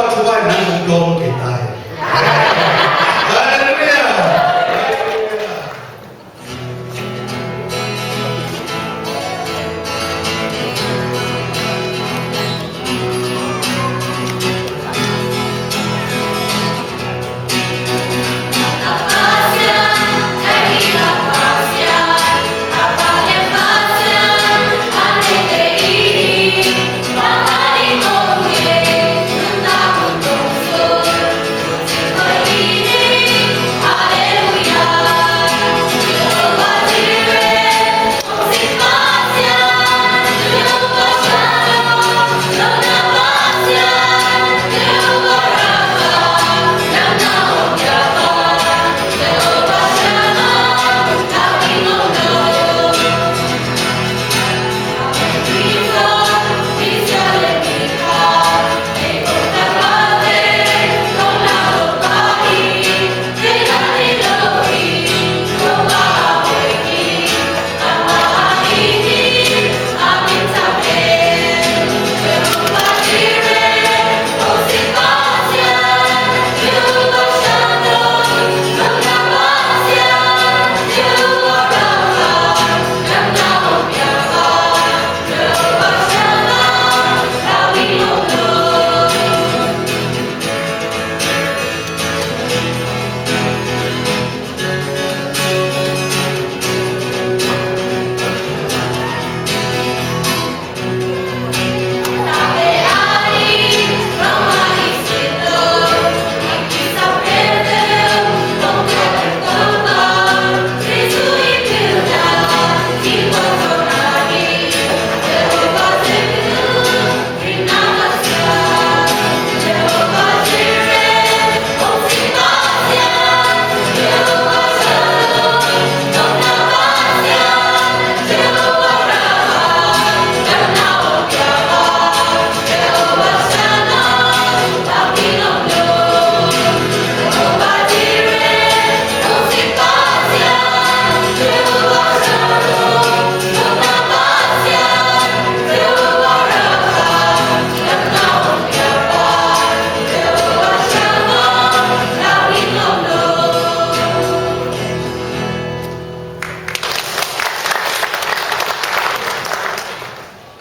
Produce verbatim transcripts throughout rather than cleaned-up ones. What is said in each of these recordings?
Tua nang hong dawng kei ta hi. Halleluiah.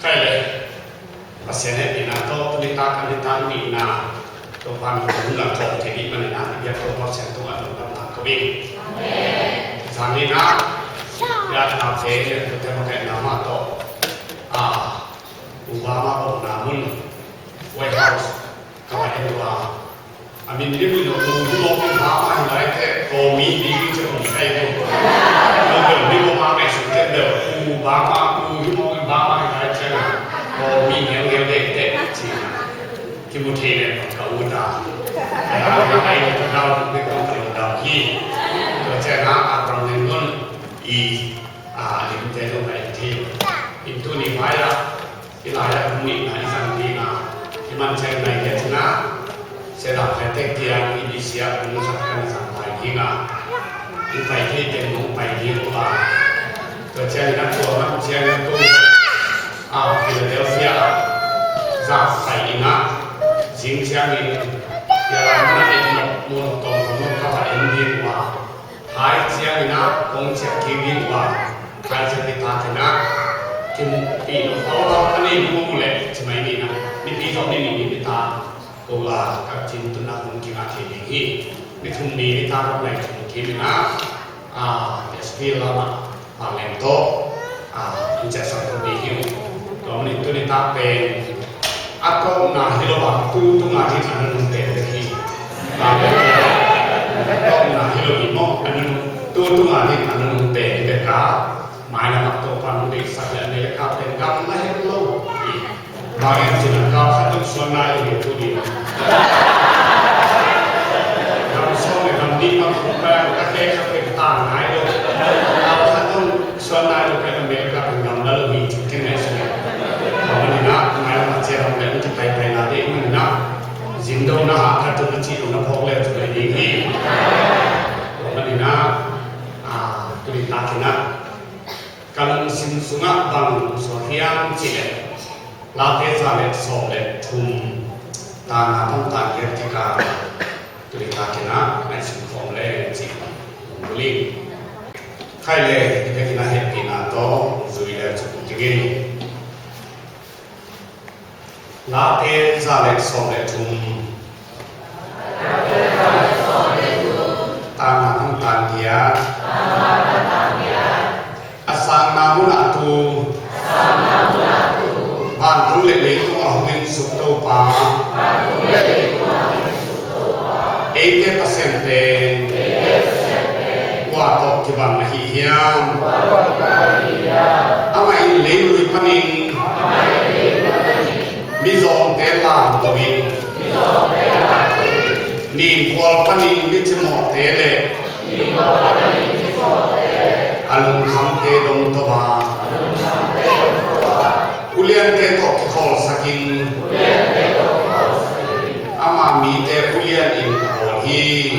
Khaile, Pasian hehpihna tawh tuni tak a nitak nihna Topa in hong lam thawh thei dih manin ah, i biak Topa Pasian tungah lungdamna ko ing. Amen. Zan ni in ah, biakna te, biakna te makaihna mah tawh, ah, Obama omna mun, White House ka va en uh a, a min ding uh, U hi mawk in Bama hi lai teh, Kawmi ding in ciang om kai ding. Nobel ding uh Bama ngaihsut teh, Nobel U Bama, U hi mawk in Bama hi lai ciang a, Kawmi ngialngial ding teh ci a, kimu thei leh ka ut a. Ka dau, ka dau, ka dau hi. Tua ciang a, Abraham Lincoln i, a, lim te zong a en thei. In tuni mai a, hih lai-ah hong nihna i zang ding a, hih man ciang nai le cina, Sia Dam Khai Tek kiang i bisiah hong zat kan zang lai ding a, hong pai thei pen hong pai ding uh a. Tua ciangin a, tua man ciangin tua, a, Philadelphia ah zak pai in a, zing ciangin, ya, na en mawk, mawk tawm hong ka va en ding uh a. Hai ciangin ah kong ciah kik ding uh a, hai ciang nitak in ah kimuhpih nop a, a nei nop uh leh ci mai ni in ah, mipi zong ni nih ni nitak ko a, ka cin tun ah hong kingah thei ding hi. Ni thum ni nitak kong nai thum kim in ah, a, S P lam ah Vanglian tawh, a, hong ciahsak ding hi uh. Tua manin tuni tak pen a tawpna hi lo a, tu tunga ding a nunung pen bek hi. A tawpna hi lo hi maw, a nunung, tu tunga ding a nunung pen hi bek a, mailam ah Topa nung deihsak hi a, America pen gam na het lo hi. Bang hiam cih leh gam khat dong suan nai lo hi tu ding. Gam sawm le gam nih bang kong pai a, ka khe ka khe tang nai lo. Gam khat dong suan nai lo pen America pen gam la lo hi, cih kei ngaihsun. Tua manin ah, mailam ah ciah lam le, kipaipaina ding manin ah, zin dong na hah khat dong a cih dong na phawk le, cih ding hi. Tua manin ah, a, tuni takin ah, ka lungsim sungah bang suak hiam cih leh, Late za le sawm le thum, Tana tang tan giat kikal tuni takin ah ngaihsun khawm le cih hong bul ing. Khai le, i biakinn ah hehpihna tawh zui le cih ding ing. Late za le sawm le thum. Tana tang tan giat. A sangna munah tu, vantung le leitung a hong ensuk Topa, eite Pasian pen kua tawh kibang na hi hiam? Amah in leilui panin mizawngte lamto in, ninkhual panin micimawhte le a lungkhamte dongto a, uliante tawh kikhawlsakin, ama mite ulian in a bawl hi.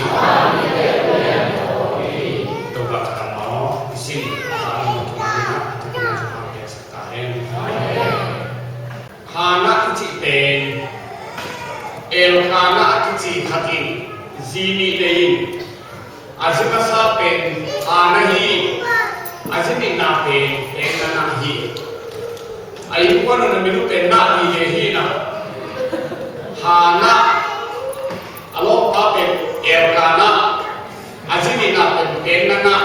Topa ka kam maw, i sin a hang maw, tuma ni na, a tuma ni na, tuma ni na. Hannah kici pen Elkanah kici khat in zi nih nei in, a zi masa pen Hannah hi, a zi nihna pen Peninnah hi. A innkuan un a min uh pen Nah Pi le hi na. Hannah a lawmpa pen Elkanah, a zi nihna pen Peninnah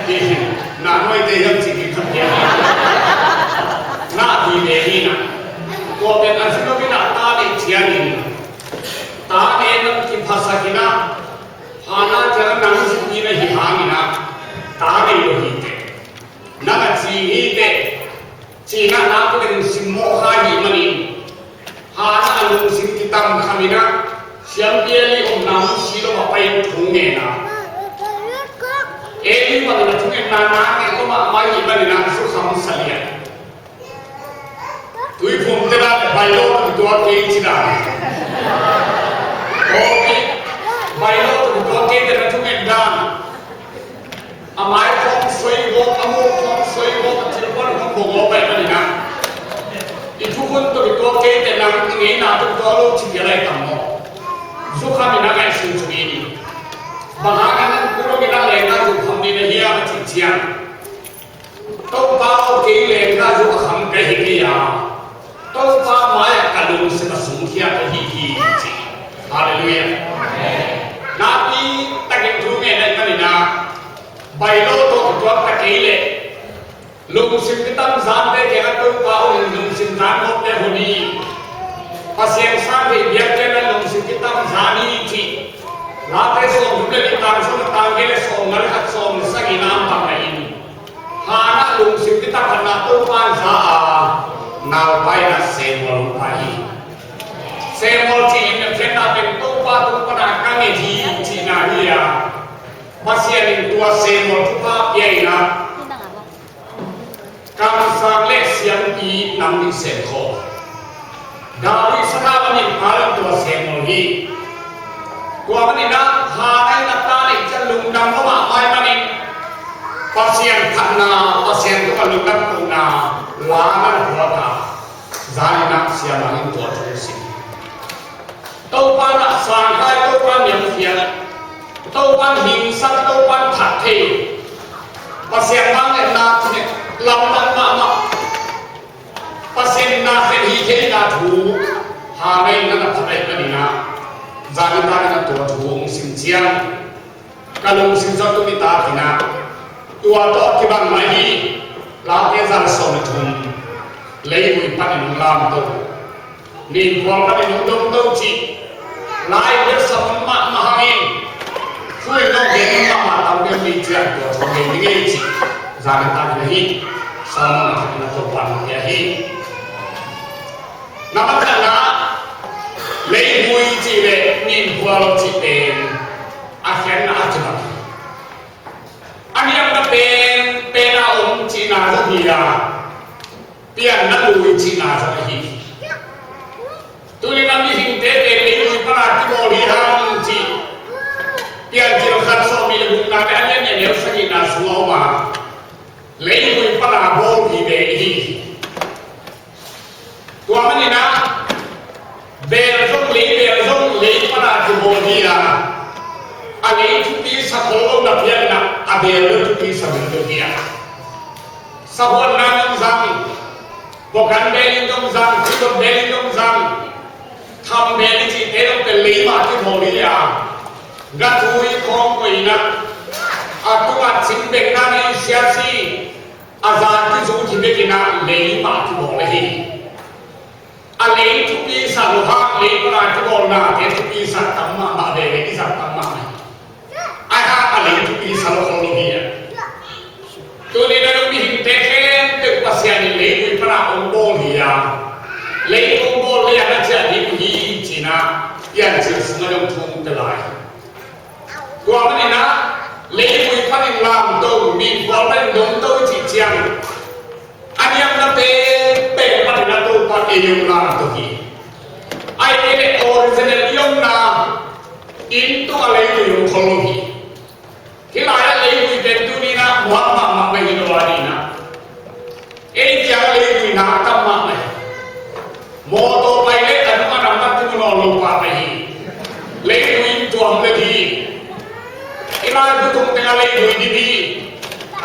hi hi. Nah Nuaite hiam cih ding khat hi. Nah Pi le hi na. Tua pen a zi lo in ah ta neih ciangin, ta neih in ah kiphasak in ah, Hannah ciang nang zi pi na hi hangin ah ta nei lo hi teh. Nang a ci hi teh. Cih na, na pen simmawh kha ahih manin, Hannah a lungsim kitam kham in ah, siampi Eli omna mun Shilo ah pai in thu ngen a. Eli bangin a thungetna na ngen lo mahmah ahih manin ah, zukham sa lian. Tuiphum te dan, bailo tawh kituak kei ci dan. Aw, bailo tawh kituak kei te na thunget dan. A mai khawng soi gawp, a muk khawng soi gawp, a thil pan khawng bawng gawp pai manin ah, i thukhun tawh kituak kei teh, nang i ngeina tawh kituak lo ci kei lai tam maw? Zukham in ah ngaihsun suk in. Bang hang a nang kul lo in ah leng a zukham ding na hiam a cih ciang, Topa aw, kei leng ka zukham ka hi kei a, Topa mai-ah ka lungsim a sungkhia ka hi hi, ci. Halleluiah. Nakpi takin thu ngen ahih manin ah, bailo tawh kituak ta kei leh, lungsim kitam zante kiangah Topa aw, lungsim zan mawkte hun hi. Pasian sang thei biakte na lungsim kitam zan hi, ci. Late sawmthum le li, tang sawm, tang giat le sawmnga le khat, sawmnga sagihna ah bang na in, Hannah lungsim kitam khatna Topa in za a, naupai in ah Samuel hong pai hi. Samuel cih in a pianna pen Topa tung pan a ka nget hi cihna hi a, Pasian in tua Samuel thupha pia in ah, kamsang le siampi nam ding sem khawm. David sathau a min pha lam tua Samuel hi. Tua manin ah Hannah in a ta neih ciang lungdam mahmah ahih manin, Pasian phatna, Pasian tungah lungdam kohna la na phuak a, zan in ah siamah in tua thu sim. Topa in ah sang kha hi, Topa in niam khial, Topa in hing sak, Topa in that thei. Pasian vangliatna thu nih, lamdang mahmah. Pasian na khen hi theihna thu Hannah in na phat ahih manin ah, zan in ah tua thu hong sim ciang, ka lungsim zong tuni takin ah tua tawh kibang mah hi. Late za le sawm le thum. Leivui panin hong lamto, ninkhual panin hong dongto cih lai biaksa mun mahmah hangin, thu in hong gen mahmah tam deuh ni ciang tua thu gen ding ei cih zan in takin ahi. Sermon a thakin a Topa in hong pia hi. Na masa na, leivui cih le ninkhual cih pen a khiatna a kibang hi. A niamna pen, pen a om cihna zong hi a, pianna lui cihna zong ahi hi. Tuni-in a mihingte pen leivui pan a kibawl hi hang cih Piancil khat sawmnih le gukna le a lian nih a neu sagihna sung a om a, leivui pan a bawl hi ve hi. Tua manin ah bel zong Sahuanna dong zang, bukan bel in dong zang, khuidop bel in dong zang, tham bel in cihte dong pen leimah kibawl hi a, gatui khawng koihna, a tungah cing bengna nei siasi, a za kizu hi bekin ah leimah kibawl hi. A lei thupi sa lo hang, lei pana kibawlnate thupi sa tam mahmah ve, lei i zat tam mahmah hi. Ai hang a lei thupi sa lo khol lo hi a. Tuni na dong mihingte khempeuh Pasian in leivui pana hong bawl hi a. Lei hong bawl lei a na ciah ding hi cih na Piancil sungah dong thu hong pia lai. Tua manin ah leivui panin lamto, mikhual panin dongto i cih ciang a niamna penpen panin a Topa ei hong lamto hi. Ai ei le original i omna inn tungah leivui hong khol lo hi. Hih lai-ah leivui pen tuni-in ah muak mahmah mah hi lo a, ni-in ah ei kiang leivui na tam mahmah hi. Mawtaw pai leh a nung a nam a tung nawn lo pah mah hi. Leivui in tuam lel hi. I lai bu tung tengah leivui dim hi.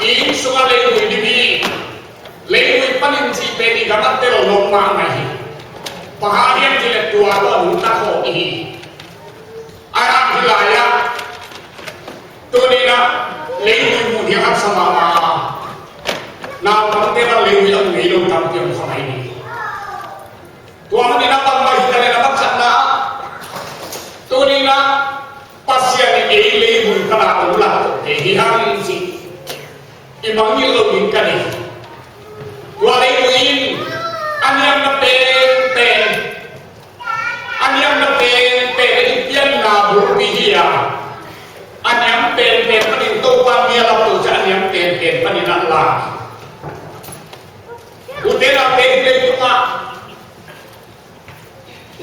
I inn sungah leivui dim hi. Leivui panin cih pen i gam ah tel lo mahmah hi. Bang hang hiam cih leh tua tawh nuntak khawm i hi. Ai hang hih lai-ah tuni-in ah leivui muh hi a haksa mahmah a, naupangte bang leivui a mu ngei lo tampi om kha mai ni. Tua manin ah bangmah hi ta leh na bang khatna ah tuni-in ah Pasian in ei leivui pana hong lamtoh thei hi hang cih i mangngilh loh ding ka nei. Tua leivui in a niamna penpen, a niamna penpen i pianna bulpi hi a, a niam penpen panin Topa mi a lamto ciang a niam penpen panin a lam. Ute naute, hih leitungah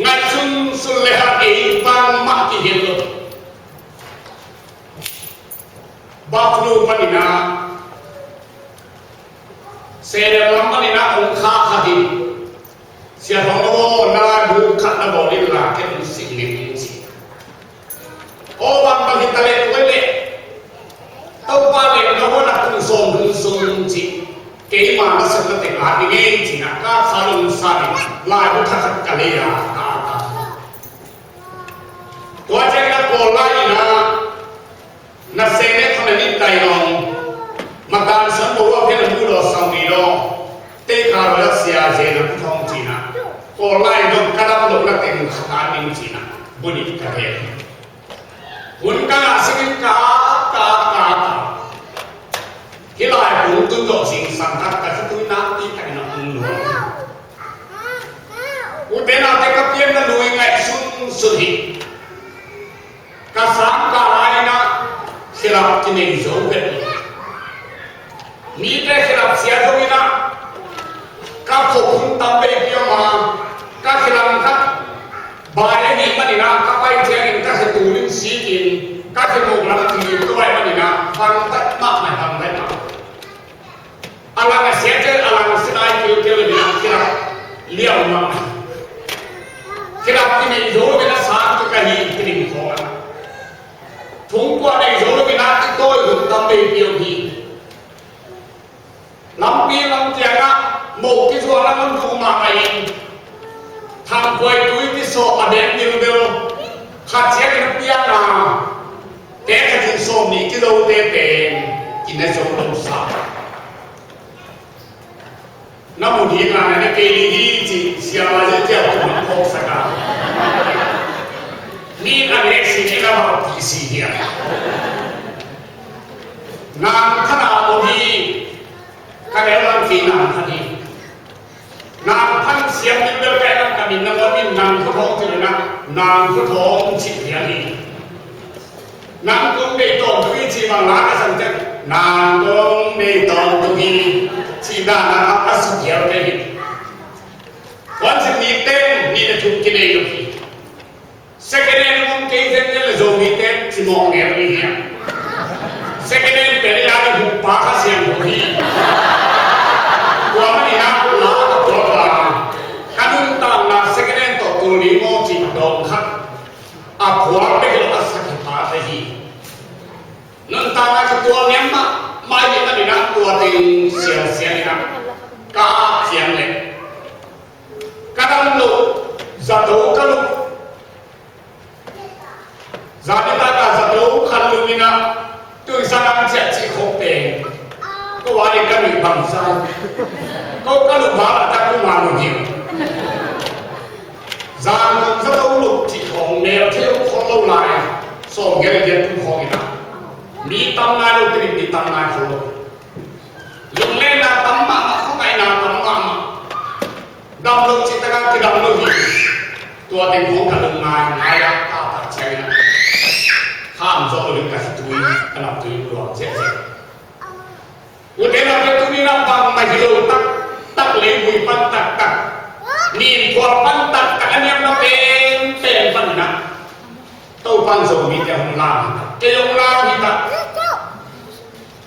ngaihsun sun le hang ei bangmah kihiat lo. Buffalo panin ah, Sehnel lam panin ah hong khah khat in, Sia Thawng aw, na laibu khat na bawl inla kei hong sik ning, ci. Aw, bangbang hi ta leh tua leh Topa leh na huan a tung sawm hun sung, ci. Keima nasepna teng at ning ei, ci-in ah ka kha lungsa in laibu khat khat ka lei a, ka at a. Tua ciangin ah Kawl lai in ah, na seng ne khawng na nin tai nong, matan san bo a phen a mu law sau ni law, tei kha law a sia zen a pu thawng, ci-in ah Kawl lai dong ka dam lohna teng khat at ning, ci-in ah bu nih ka ven. Hun ka ngah singin ka, ka, ka, ka. Hih lai kung tun zawh zingsang khat ka khitui nakpi takin a hong nuam. Ute naute, ka pianna lui ngaihsun sun hi. Ka sang kah lai-in ah khilap kinei zo vet hi. Mite khilap sia zongin ah ka khop hun tam veipi om a, ka khilam khat bai ahih manin ah ka pai ciangin ka khe tul in sik in, ka khe muk lam thim in ka pai manin ah bang vet mahmah, bang vet mahmah. A lang a sia ciang a lang sinai kilkel in ah khilap liau mahmah. Khilap kinei zo lo in ah sang ka hi kidim khawng a, thungkuah nei zo lo in ah kitawi hun tam veipi om hi. Lampi lam kiangah moh kizuakna mun tung mahmah in, thangkuai tui kisawh a beng bilbel, khat ciangin a piang a, te khat in sawm nih kizote pen kine zo lo sa. Na mu ding a na ne kei ding hi, ci siama zia ciah kum a phawksak a, mi a nek si ne na bang ti si hi a. Nang thana aw hi. Ka lel lang kei nang phan hi. Nang phan siam ding bel ka lel lang, ka min nang om in, nang khuathawng ci lo na, nang khuathawng cih hiam hi. Nang kong deih tawntung hi ci bang la ka sam ciang, nang kong deih tawntung hi, cih dan a, a suk hial ka hi. Tuan sin ni teng ni na thum kinei lo hi. Second hand om kei zen zen le Zomite cimawh ngel ni hiam? Second hand pen i la i hukpa Kha Siangtho hi. Tua manin ah la ka tuak a, ka nuntakna second hand tawh tul ni maw cih dawng khat a phuak bek hi lo a sak hi pha thei hi. Nuntakna kitual niam mah, mai ding a a ciang le ka dam loh, zato ka luh. Zanitak a zato khat luh in ah, tui sang ang ciah cih khawh pen ko a ding ka nuih bang sa. Ko ka luh bang a tak ko ma nuih hi. Zan zato luh cih khawng mel thei lo khawh lo lai. Sawm gel gel tum khawng in ah, mi tam nai lo, tui mi tam nai khawh lo. Lunglenna tam mahmah, khuangaihna tam mahmah. Dam lo cih tak a kidam lo hi. Tua teng khawng ka lung ngaingai a, taktak ciangin ah, kham zawh lo ding ka khitui, ka namtui luang ziahziah. Ute naute, tuni in ah bangmah hi lo taktak, leivui pan taktak, ninkhual pan taktak a niamna penpen panin ah Topa'n Zomite hong lam hi ta, kei hong lam hi ta.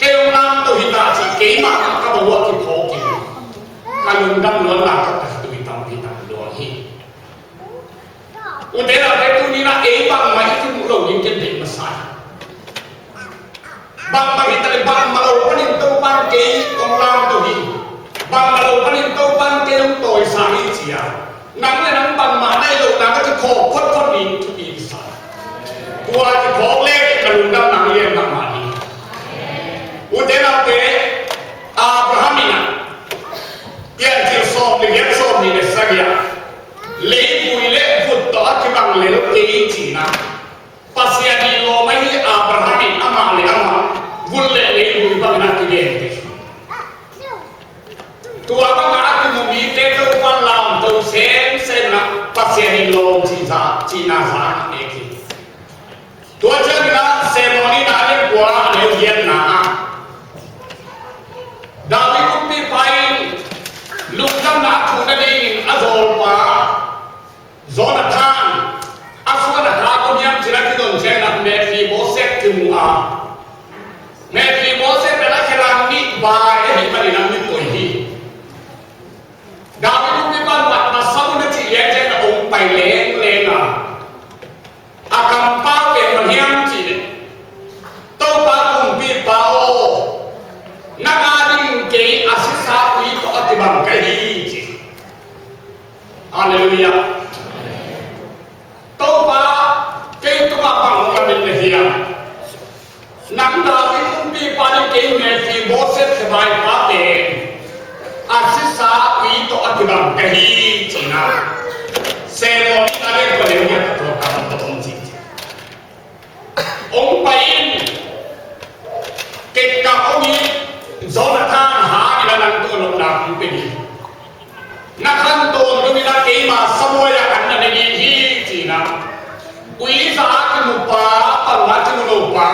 Kei hong lam to hi ta cih, keimah ka bawh a kiphawk in, ka lungdam luatna tawh ka khitui tampi tak luang hi. Ute naute, tuni in ah ei bangmah i kimuh lo ding ken deih masa hi. Bangmah hi ta leh bangmah lo panin Topa'n kei hong lam to hi. Bangmah lo panin Topa'n kei hong tawisang hi ci-a, nang le nang bangmah na hi lo, nang a kiphawk photphot ding thupi kisa. Tua kiphawk le ka lungdam nang lian mahmah hi. Ute naute, Abraham in ah, Piancil sawm le giat, sawm nih le sagih ah, leivui le vut tawh a kibang lel kei ci-in ah, Pasian in lawm ahi Abraham in amah le amah vut le leivui bangin a kigen hi. Tua bangah a kimu mite Topa'n lamto semsem in ah, Pasian in lawm cih za, cihna za a nek hi. Tua ciangin ah Samuel nihna a lian kua, a neu giatna ah, David kumpipa in lungdamna a thuh nadingin a zawlpa Jonathan a suan a khak uh hiam cih a kidon ciangin ah Mephiboset kimu a, Mephiboset pen a khelang nih vai ahih manin a mi toi hi. David kumpipa in matmasa un a cih lian ciangin ah hong pai lengleng a, a kampau pen bang hiam cih leh, Topa kumpipa aw, nang a dingin kei a sisa ui tawh a kibang ka hi, ci. Halleluiah. Topa, kei tungah bang om a ding na hiam? Nang David kumpipa ding, kei Mephiboset khe vaipa pen a sisa ui tawh a kibang ka hi, ci-in ah Samuel nihna a lian kua, a neu giat ah tua kam tawh om ci, ci. Hong pai in, kei ka om hi, Jonathan hang in ah nang tungah nopna kong pia ding hi. Na khan tawntung in ah keima sabuai ah an na ne ding hi, ci-in ah uiza a kimu pa, pang a kimu lo pa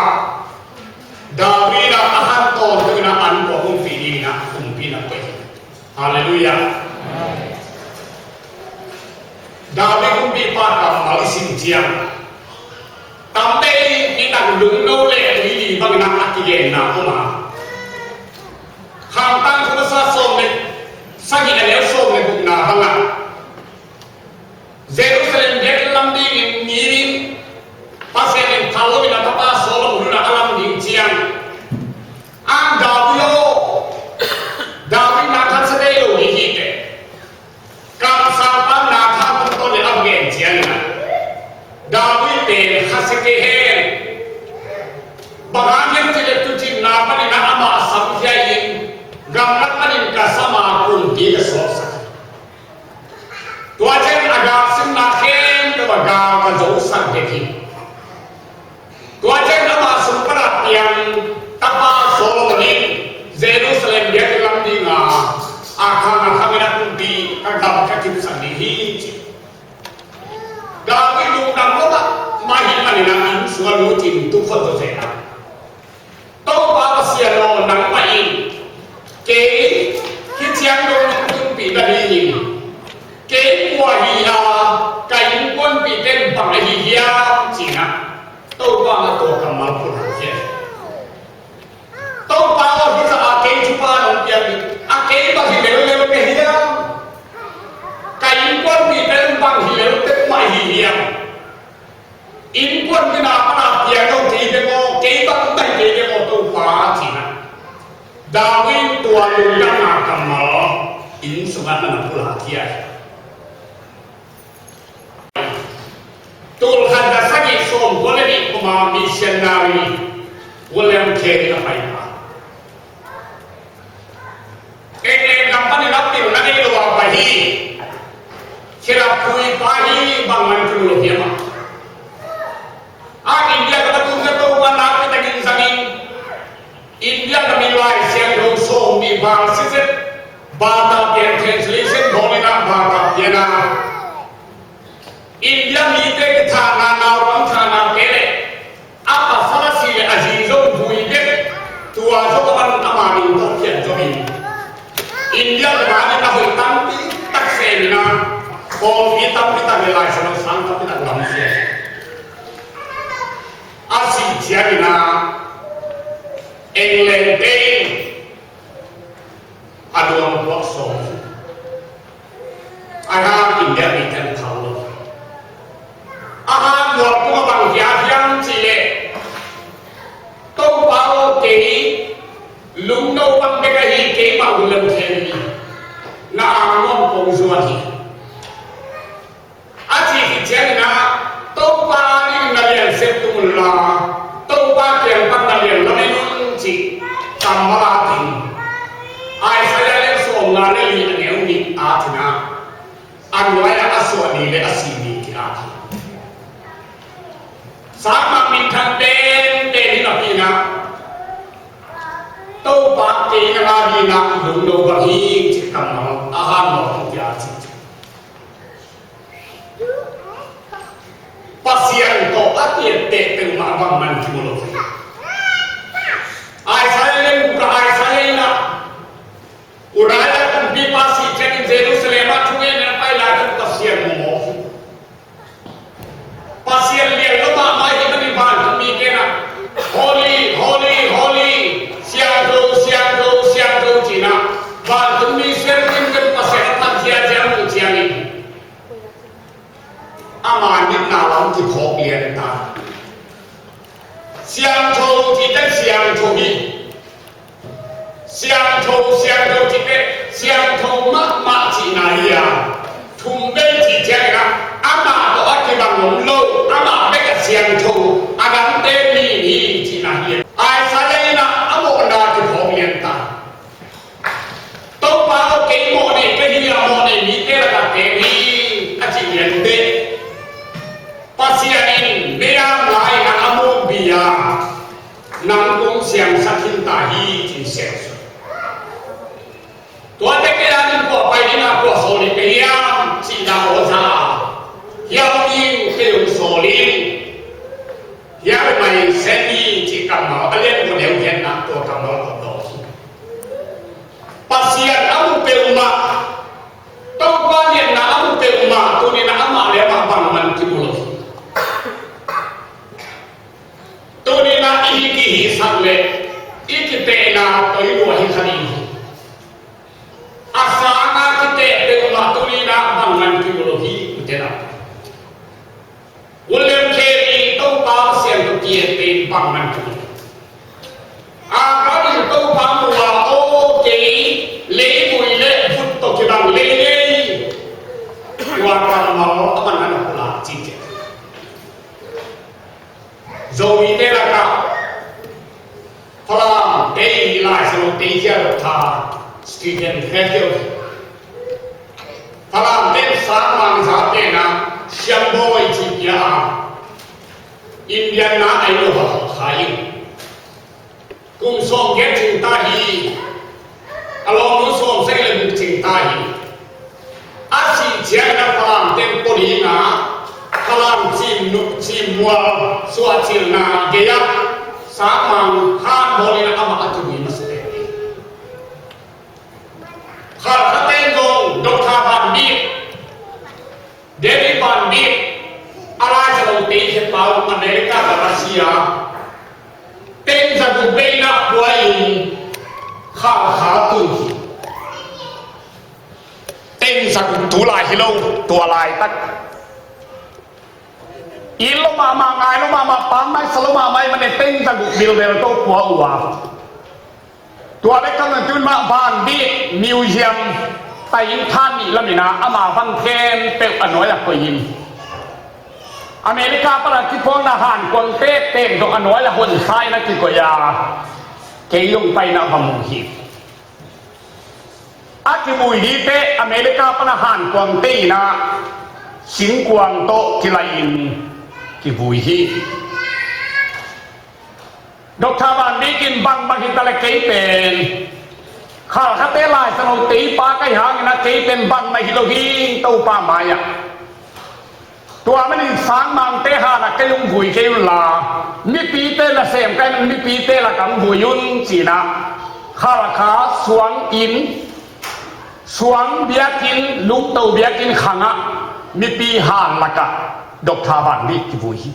David in ah a khan tawntung in ah an kua hong pia dingin ah kumpi na koih hi. Halleluiah. David kumpipa kammal i sim ciang, tampi in ah lungno le tuili bangin ah a kigenna om a, Khangtang Khuamasa sawm le sagih, a neu sawm le gukna bangah, Jerusalem biakinn lam dingin ngim in, Pasian in thah loin a tapa Solomon hun ah a lam ding ciang, ang David aw, David, na khat sa kei lo hi hi teh. Kamsangpa Nathan tungtawn in a va gen ciangin ah, David pen khasia kei hen. Bang hang hiam cih leh tuucinna panin ah amah a samkhia in, gamlak panin ka sam a, kumpi ka suaksak hi. Tua ciangin a galsimna khempeuh ah gal ka zosak het hi. Tua ciangin amah sung pan a piang tapa Solomon in Jerusalem biakinn lam dinga a khang a khangin a kumpi, ka gam ka kipsak ding hi, ci. David lungdam mahmah ahih manin ah inn sung ah lut in tu khol zaw zen a, Topa Pasian aw, nangmah in kei hih ciang dong nong tunpih nadingin kei kua hi a, ka innkuanpihte in bang ahi hiam, ci-in ah Topa in ah tua kammal phun hi. Topa aw, hih zah a kei thupha nong piak hi, a kei bang hi leuleu ka hiam? Ka innkuanpihte in bang hi lel peuhmah ahi hiam? Innkuan gina pan a piang lo kei bek aw, kei bang bang kei bek aw Topa, ci-in ah David tua lungdamna kammal sungah na na pulak hi a. Tul khat za sagih sawmkua le nih kum a missionary William Carey a pai a, England gam panin a pilna nei lo a pai hi. Khedap pui pa hi, bangmah kimu lo hiam a. A India gam a tun ka Topa nakpi takin zangin, India gam i Lai Siangtho sawmnih val sisep, Bata pian translation bawlin a Bata pian a, India mite kithahna, naupang thahna te le a pasal a si le a zi zong vui bek, tua zong a man ama min tawh pian zongin, India gam a ding a hoih tampi tak sem in a, pawlpi tampi tak le Lai Siangtho sang tampi tak lamsiang. A sih ciangin a, England te in a luang puak sawm hi. A hang India mite in thau lo. A hang mual tung a bang hiam hiam cih leh, Topa aw, kei lungno bang bek ahi, keimah hun lam khen hi. Na ang nuam kong zuan hi. A cih khit ciangin a, Topa ading na lian sep tung un la, Topa kiang pan na lian lamen un, cih kammal a ding. Isaiah lian sawmnga le li, a neu nih a ding a, a nuai-ah a suah ni le a si ni ki-at hi. Sangmah minthang penpen hi napi-in a, Topa kei nang ading a lungno bang hi, cih kammal a han mawk hi, a ci. Pasian tawh a kiat peuhmah bangmah kimu lo hi. Isaiah le Luka, Isaiah in a, Uriah kumpipa sih ciangin Jerusalem ah thungen a pai lai-in Pasian mu mawk hi. Pasian lian lo mahmah hi, vantung mite in a, Holy, holy, holy, siangtho, siangtho, siangtho, ci-in a, vantung mi seraphim pen Pasian a phat ziahziah muh ciangin, ama nitna lam kiphawk lian ta. Siangtho cih teh siangtho hi. Siangtho, siangtho cih teh siangtho mahmah cihna hi a. Thum vei cih ciangin a, amah tawh a kibang om lo, amah bek a siangtho, a dangte mi hi cihna hi. Isaiah in a, a mawhna kiphawk lian ta. Topa aw, kei mawhnei ka hi a, mawhnei mite lakah teng hi, a cih lian teh, Pasian in mei-am lai-in a, a mukbi a, nang kong siangsak khin ta hi, ci-in siangsak. Tua teh kei ading kua pai ding a, kua sawl ding ka hiam, cihna aw za. Hiau ding, kei hong sawl ing. Hiau mai sen ni, cih kammal a lian kua neu hian na, tua kammal kua tawh. Pasian a mu peuhmah, Topa lianna a mu peuhmah, tuni-in a amah le amah bangmah kimu lo hi. Tuni-in a i kihisak le i kitehna tawh i lua hi kha ding hi. A sanga kiteh peuhmah tuni-in a bangmah kimu lo hi, u te nau te. William Carey Topa Pasian tawh kiat pen bangmah kimu lo. Abraham in Topa mu a, aw kei leivui le vut tawh kibang leilei. Tua kammal a man a na pulak cih teh. Zomite lakah Falam tei, Lai Siangtho tei zia lo tha Stephen Fekio. Falam tei sangmang za pen a siambawi cih pia a, Indian na ai lo ha kha in. Kum sawm giat cing ta hi. A lawmnu sawm sagih le guk cing ta hi. A sih ciangin a Falam teng pua ding a, Falam cim nu, cim mual suahcilna gei-ah sangmang han bawlin a amah a tun hi masa teng hi. Khalkha teng zong Doctor Van Dyck, David Van Dyck, a Lai Siangtho tei khe pau America le Russia, teng za guk bei-in a pua in Khalkha tun hi. Teng za guk tu lai hi lo, tua laitak. It lo mahmah, ngai lo mahmah, pang maisa lo mahmah, i man e teng za guk bilbel tawh pua uh a. Tua bek tham lo tun mah Van Dyck Museum, Taing than nih lamin ah ama van khempeuh a nuai-ah koihin, America pana kiphuakna hankuang tektek dong a nuai-ah honsa-in a kikoih a, kei zong pai-in ah va mu hi. A kivui hi teh America pana hankuangte in ah singkuang tawh kilaih-in kivui hi. Doctor Van Bik in, bangbang hitaleh kei pen Khalkhate laisano teipa ka hih hangin ah kei pen bangmah hi lo hi, Topa mai-ah. Tua manin Sangmangte hanah kei hong vui kei un la, mipite nasem ka hih manin mipite lakah hong vui un, ci-in ah Khalkha suang inn, suang biakinn, lungto biakinn khangah mipi han lakah Doctor Van Bik kivui hi.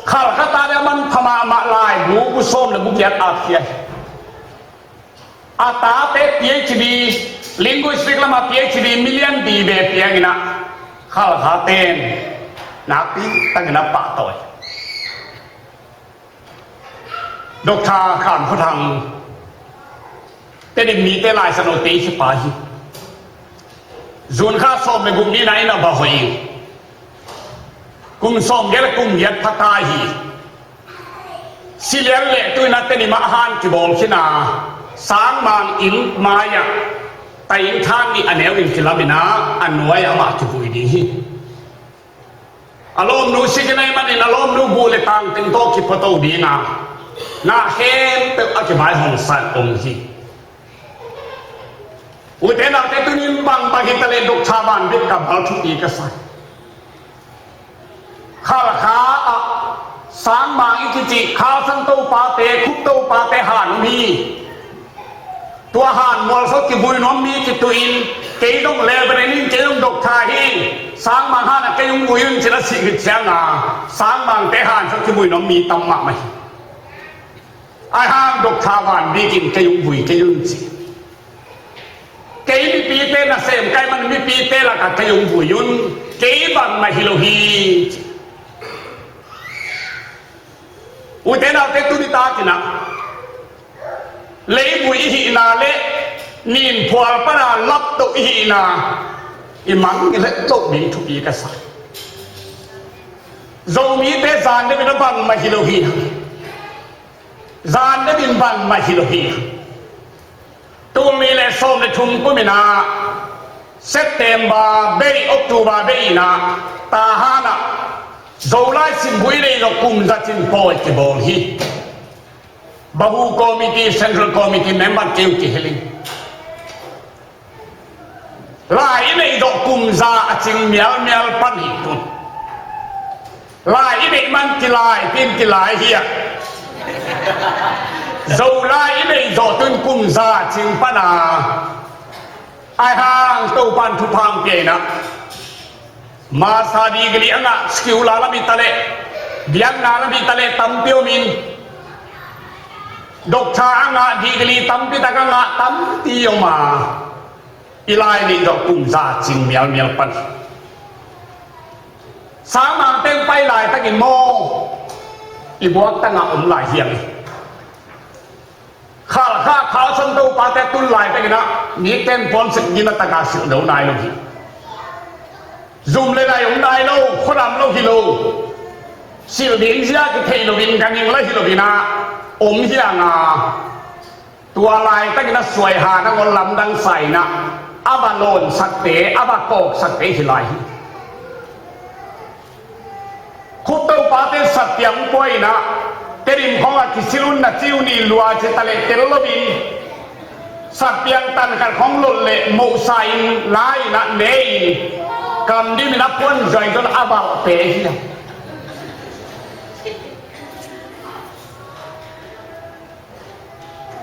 Khalkha tate a manpha mahmah, laibu bu sawm le bu giat at khia hi. A tate PhD, linguistic lamah PhD million di ve piangin ah Khalkhate'n nakpi takin a pahtawi. Doctor Khan Kho Thang, Tedim mite laisano tei khipa hi. June kha sawm le guk ni-in ah inn ah va hoih hi. Kum sawmgiat le kum giat pha ta hi. Si lian leh tu-in ah Tedim ah a han kibawl khin a, Sangmang inn mai-ah taing than nih a neu-in kilamin ah a nuai-ah amah kivui ding hi. A lawmnu si khin ahih manin a lawmnu guh le tangteng tawh kiphuato ding a, na khempeuh a kivaihawmsa-in om hi. Ute naute, tuni-in bangbang hitaleh Doctor Van Bik ka bal thupi ka sa hi. Khalkha ah Sangmang i kici Khalsan topate, Khup topate han om hi. Tua han mualsot kivui nuam mi kituhin, kei zong Reverend hi, kei zong Doctor hi, Sangmang hanah kei hong vui un, ci-in a sih khit ciangin Sangmangte han sot kivui nuam mi tam mahmah hi. Ahih hang Doctor Van Bik in kei hong vui kei un, ci. Kei mipite nasem ka hih manin mipite lakah kei hong vui un, kei bangmah hi lo hi, ci. Ute naute, tuni takin ah leivui i hihna le ninphual pana laptoh i hihna i mangngilh het loh ding thupi ka sa hi. Zomite zan deuhin ah bangmah hi lo hi hang. Zan deuhin bangmah hi lo hi hang. Tul nih le sawm le thum kumin ah September bei, October bei-in ah Tahan ah Zolai simbui nei zawh kum za cing pawi kibawl hi. Bahu Committee, Central Committee member kei uh kihel ing. Lai i neih zawh kum za a cing mialmial pan hi tun. Lai i neih man kilai, tin kilai hi a. Zolai i neih zawh tun kum za a cing pan a. Ahih hang Topa'n thupha hong pia-in ah, master degree a ngah, secular lam hi taleh, biakna lam hi taleh tampi om in, doctor a ngah, degree tampi tak a ngah tampi om a, i lai neih zawh kum za cing mialmial pan hi. Sangmangte hong pai laitakin maw, i buaktang ah om lai hi hang hi. Khalkha, Khalsan topate a tun laitakin ah, mikten puan silh ding a tak a silh lo nai lo hi. Zum le nai om nai lo, khuadam lo hi lo. Silh ding zia kithei loin, ganhing la hi loin ah om hi hang a. Tua laitakin ah suai han a ngol lamdang sa-in ah, a va lawnsakte, a va kawksakte hi lai hi. Khup topate satpiang pua-in ah, Tedim khawng ah kisil un na ci uh ni, lua ci taleh tel loin, satpiang tan khat khawng lot leh mohsa-in la-in ah ne-in, kam dimin a puan zuai zon a valhte hi a.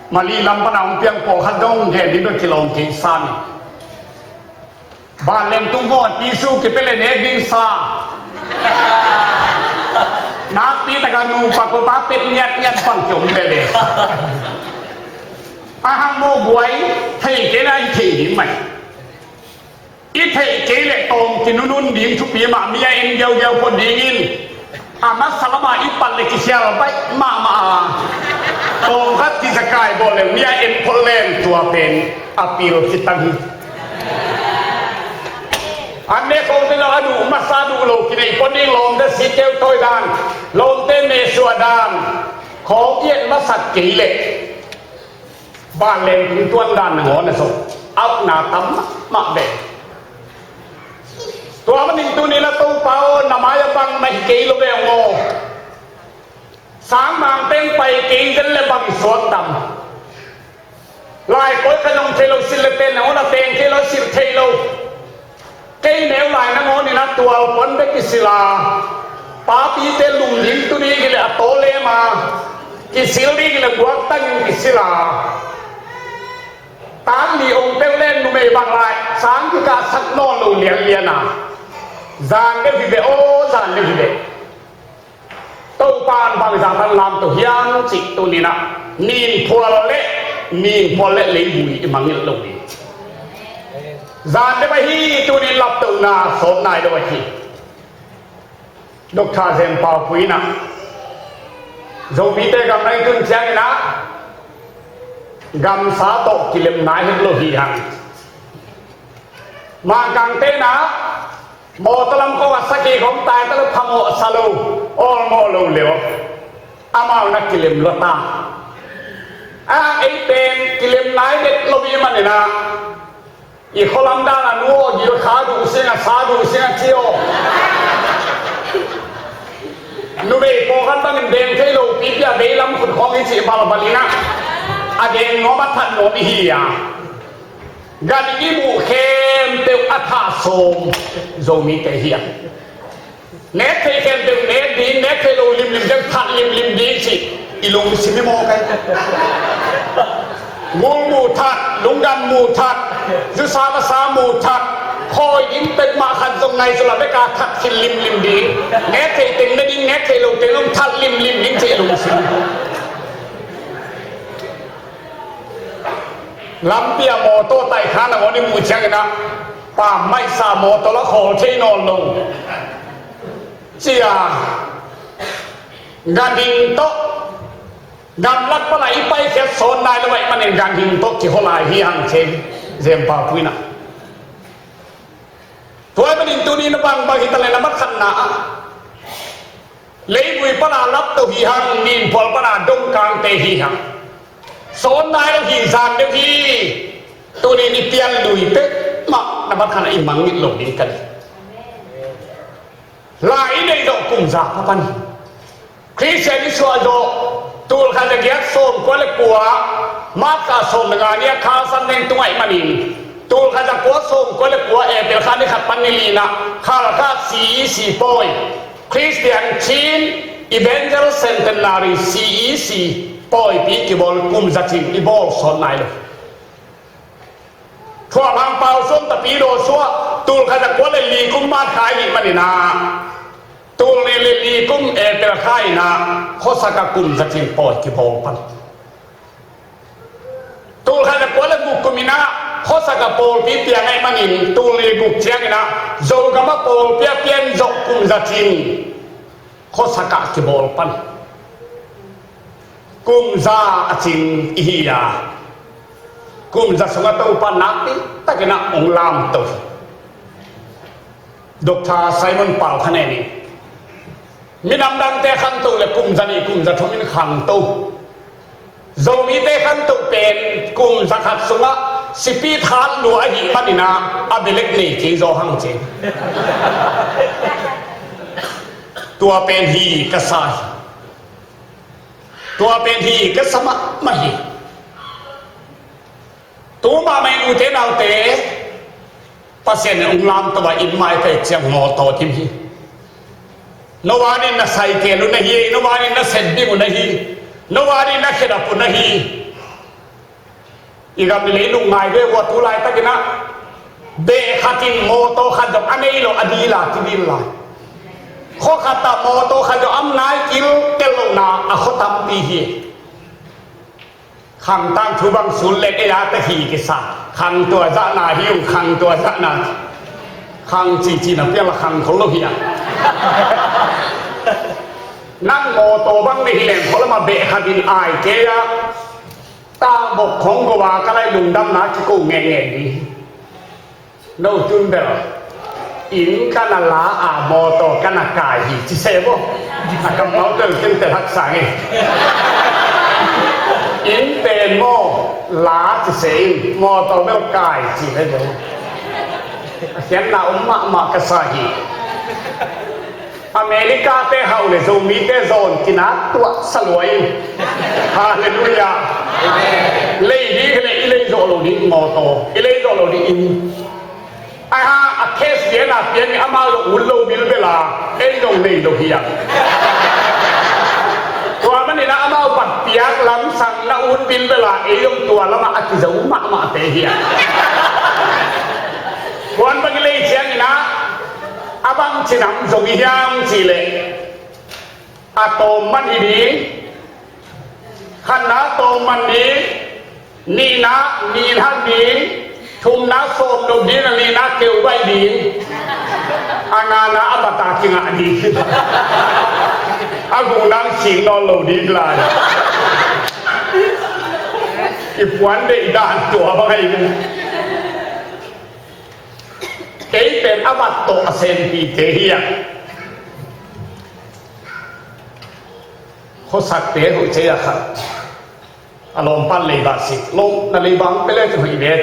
Malay lam pana hong piang pawlkhat dong gen ding bek kilawm kei sam hi. Vanleng tung vawn pisu kipia le nek ding sa. Nakpi taka nupa ko pa pet ngiatngiat bang kiom veve. Ahang maw guai, thei kei na i thei ding mai. I theih kei leh tawm kinunun ding thupi mah, mi a en giaugiau phot dingin. A masa lamah i pat leh kikhial baih mahmah a. Kong khat kizakai bawl leng nia en phot leng tua pen a pil khitang hi. An ne kong te lo a duh masa duh lo kinei pon ding lawmte si keu tawi dan, lawmte mehsuah dan khong i et masak kei leh vanleng tung tuan dan nangawn a zong aukna tam mahmah ve. Tua manin tuni-in a Topa aw, na mai-ah bangmah hi kei lo ve ung aw. Sangmang teng pai kei zen le bang suak tam. Lai pawi khat zong thei lo, silh le pen nangawn a teng thei lo, silh thei lo. Kei neu lai nangawn in a tual puan bek kisil a, papite lum ding tu ding hi leh a taw lem a, kisil ding hi leh guaktang in kisil a, tan li ong peuh le numei bang lai sang kikahsak nawn lo lianlian a, zan deuh hi ve aw, zan deuh hi ve. Topa'n bangzah tan lamto hiam cih tuni-in ah, ninphual le, ninphual le leivui i mangngilh lo hi. Zan deuh ahi tuni-in laptohna sawt nai lo ahi. Doctor Zen Pau Pui in ah, Zomite gam na i tun ciangin ah gamsa tawh kilem nai het lo hi hang. Mangkangte in ah mawtaw lam khawng a sakhi khawng taita lo, phamawh sa lo, awlmawh lo leh amau na kilem lua ta. A, ei pen kilem nai det lo i hih manin ah, i khualam dan a nu aw, gil kha duh sing a, sa duh sing a ci aw. Numei pawlkhat bangin deng thei lo pipi a, veilam khut khawng i cih balbal in ah, a deng nuam a that nuam i hi a. Gan i muh khempeuh a thah sawm Zomite hi a. Nek thei khempeuh nek ding, nek thei lo limlim deuh that limlim ding cih i lungsim hi maw kai. Gul mu that, lungdam mu that, zusa vasa mu that, khawi ding peuhmah khat zong ngaihsut loh bek a that khin limlim ding. Nek thei teng ne ding, nek thei lo teng zong that limlim ding cih i lungsim hi. Lampi ah mawtaw taih kha nangawn i muh ciangin ah, pammaihsa mawtaw la khawl thei nawn lo. Ci a, ganhing tawh gamlak pan a i paikhiat sawt nai lo ahih manin ganhing tawh kihawl lai hi hang ci hi. Zen Pau Pui in ah. Tua ahih manin tuni-in a bangbang hi ta leh na mat khatna ah, leivui pan a laptoh hi hang, ninphual pan a dongkangte hi hang. Sawt nai lo hi, zan deuh hi. Tuni-in i pian lui peuhmah na mat khatna i mangngilh lo ding ka hi. Lai i neih zawh kum za kha pan hi. Khristian i suah zawh tul khat za giat sawmkua le kua, March kha sawm le nga ni a Khalsa Sunday tung ahih manin, tul khat za kua sawmkua le kua April kha ni khat pan ni li-na Khalkha C E C pawi, Christian Chin Evangel Centenary C E C pawipi kibawl kum za cing i bawl sawt nai lo. Thuamhang Pau Suang, Tapidaw Suah, tul khat za kua le li kum March kha ahih manin ah, tul nih le li kum April kha in ah khuasak ah kum za cing pawi kibawl pan. Tul khat za kua le guk kum in ah khuasak ah pawlpi piang ahih manin tul nih guk ciangin ah Zogam ah pawlpi a pian zawh kum za cing khuasak ah kibawl pan. Kum za a cing i hi a, kum za sungah Topa nakpi takin ah hong lamto hi. Doctor Simon Pau Kha Neih in, minam dangte khanto le kum za nih kum za thum in khanto, Zomite khanto pen kum za khat sungah sipi that lua ahih manin ah a belek nei kei zaw hang ci. Tua pen hi ka sa hi. Tua pen hi ka sa mahmah hi. Tu mahmah in ute naute, Pasian in hong lamto a, inn mai pek ciang mawtaw dim hi. No van in na saitel uh na hi, no van in na set ding uh na hi, no van in na khedap uh na hi. I gam i leilung ngai ve ua, tu laitakin ah beh khat in mawtaw khat zong a nei lo a dil a kidil lai. Khua khat ah mawtaw khat zong a om nai kilkel lohna a khua tampi hi. Khang tangthu bang sul leh ei a te hi kisa. Khang tua zahna hi ung, khang tua zahna. Khang cici na piang la khang khol lo hi a. Nang mawtaw bang na hi leng khualamah beh khat in ai kei a, ta bok khong go a ka lai lungdamna kiko ngehngeh ding. No tun bel inn ka na la a, mawtaw ka na kai hi ci se maw. A kammal bel ken tel haksa ngei. Inn pen maw la ci se in, mawtaw bel kai ci le bel. A khiatna om mahmah ka sa hi. America te hauh le Zomite zawn kinat tuah sa lua in. Halleluiah. Lei ding hi le i lei zawh lo ding mawtaw, i lei zawh lo ding inn. Ai ha, a case pian a pian in amau zong ut lo bilbel a, ei zong nei lo hi a. Tua manin ah amau pat piak lamsang na ut bilbel a, ei zong tua lamah a kizo mahmahte hi a. Kuan bang i lei ciangin ah a bang cinam zong i hiam cih leh, a tawm man hi ding, khatna tawm man ding, nihna nin hak ding, thumna sawm nop ding, a lina keu baih ding, a ngana a bata kingah ding, a gukna sing nawn lo ding lai. I puan deih dan tua bang ahi. Kei pen a vat tawh a senpite hi a. Khuasakte hoih cei a khat. A lawmpan leiba si. Lawm na leiba hong pe le cin hoih ve.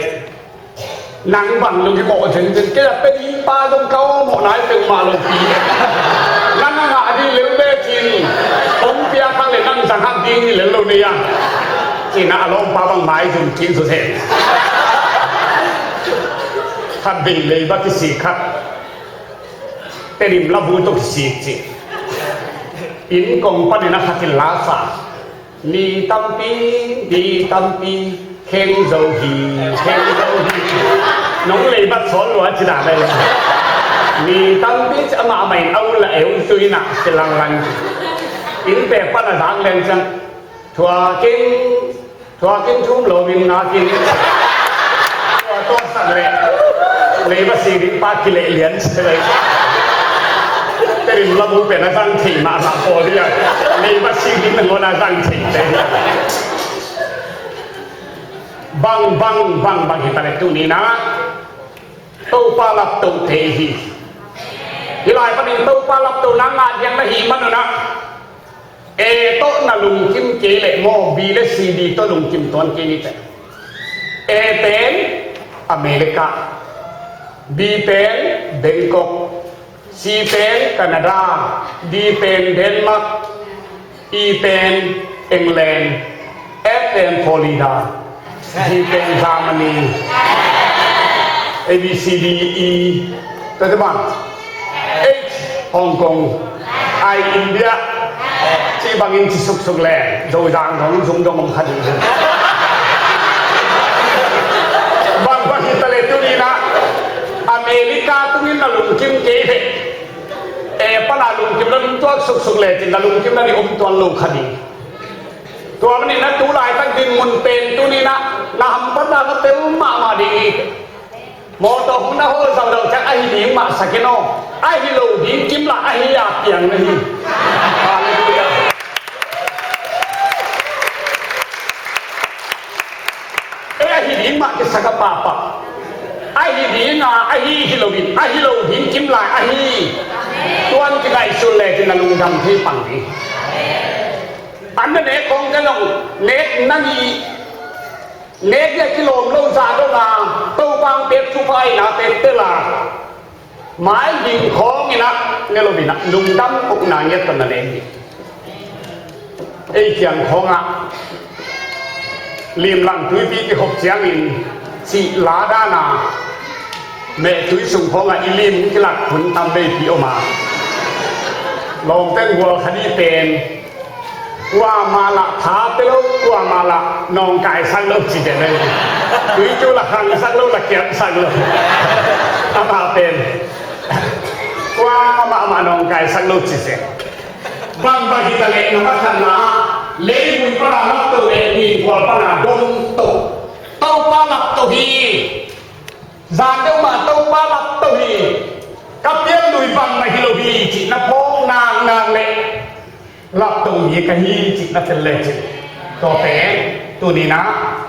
Nang bang lo hi mawh cin cin. Kei a pe ding pa zong ka aw mawh nai peuhmah lo pi. Nang a ngah ding lel ve cin. Hong pia kha le nang zang hak ding hi lel lo nei a. Cin a a lawmpa bang mai zum cin su se. Khat bei leiba kisik khat. Tedim labu tawh kisik ci. Inn kong panin a khat in la sa. Ni tampi, ni tampi, kheng zo hi, kheng zo hi. Nong leibat sawn lua ci dan ai. Ni tampi ci amah mah in a ul a eu tui na ci langlang. Inn pek pan a zak leng ciang. Thuakin, thuakin thum lo min ngakin. Tua tawh sak leh. Leiba si ding pa kileh lian si leh. Tedim labu pen a zang thei mahmah pawl hi a. Leiba si ding nangawn a zang thei te hi a. Bang, bang, bang, bang hi ta leh tuni na. Topa laptoh te hi. Hi lai panin Topa laptoh na ngah diang na hi manun ah. A tawh na lungkim kei leh maw, B le C D tawh lungkim tuan kei ni teh. A pen America, B pen Bangkok, C pen Canada, D pen Denmark, E pen England, F pen Florida, G pen Germany, A B C D E, tua te bang, H Hong Kong, I India, ci bangin ci suksuk le, Zozang dong, zum dong om kha ding. Bang bang hi ta le tuni na, America tungin na lungkim kei ve. E, pana lungkim na lungtuak suksuk le, cin na lungkim na ni om tuan lo kha ding. Tua manin na tu laitak dinmun pen tuni na, na hamphatna na tel mahmah ding hi. Mawtaw hong na hawl zauhzauh ciang ahi ding mah sa kei naw. Ahi lo ding kim lah ahi a piang na hi. Halleluiah. E, ahi ding mah kisa ka pahpah. Ahi ding a, ahi hi lo in, ahi lo ding kim lai ahi. Tuan kingaihsun le kin na lungdam thei pang ding. An na nek kong ka nong nek na ni. Nek le kilawm lo zah dong a, Topa hong pek thupha ahi na pek tel a. Mai ding khawng in ah ne lo in ah lungdam ukna ngiat tawh na nek ding. Ei kiang khawngah limlang tuipi kikhop ciangin cih la dana mehtui sung khawngah i lim kilak hun tam veipi om a. Lawmten gual khat i pen kuamah lah tha pe lo, kuamah lah nawngkaisak lo ci pen ei. Tuitu lah khangsak lo, lah kiamsak lo. Amah pen kuamah mah nawngkaisak lo ci pen. Bangbang hi ta leh na makhatna, leivui pana lapto leh mingkual pana dongto. Topa lapto hi. Zan deuh mah Topa lapto hi. Ka pian lui bangmah hi lo hi cih na phawk naknak leh Laptoh mi ka hi cih na tel lecin, tua pen tuni-in ah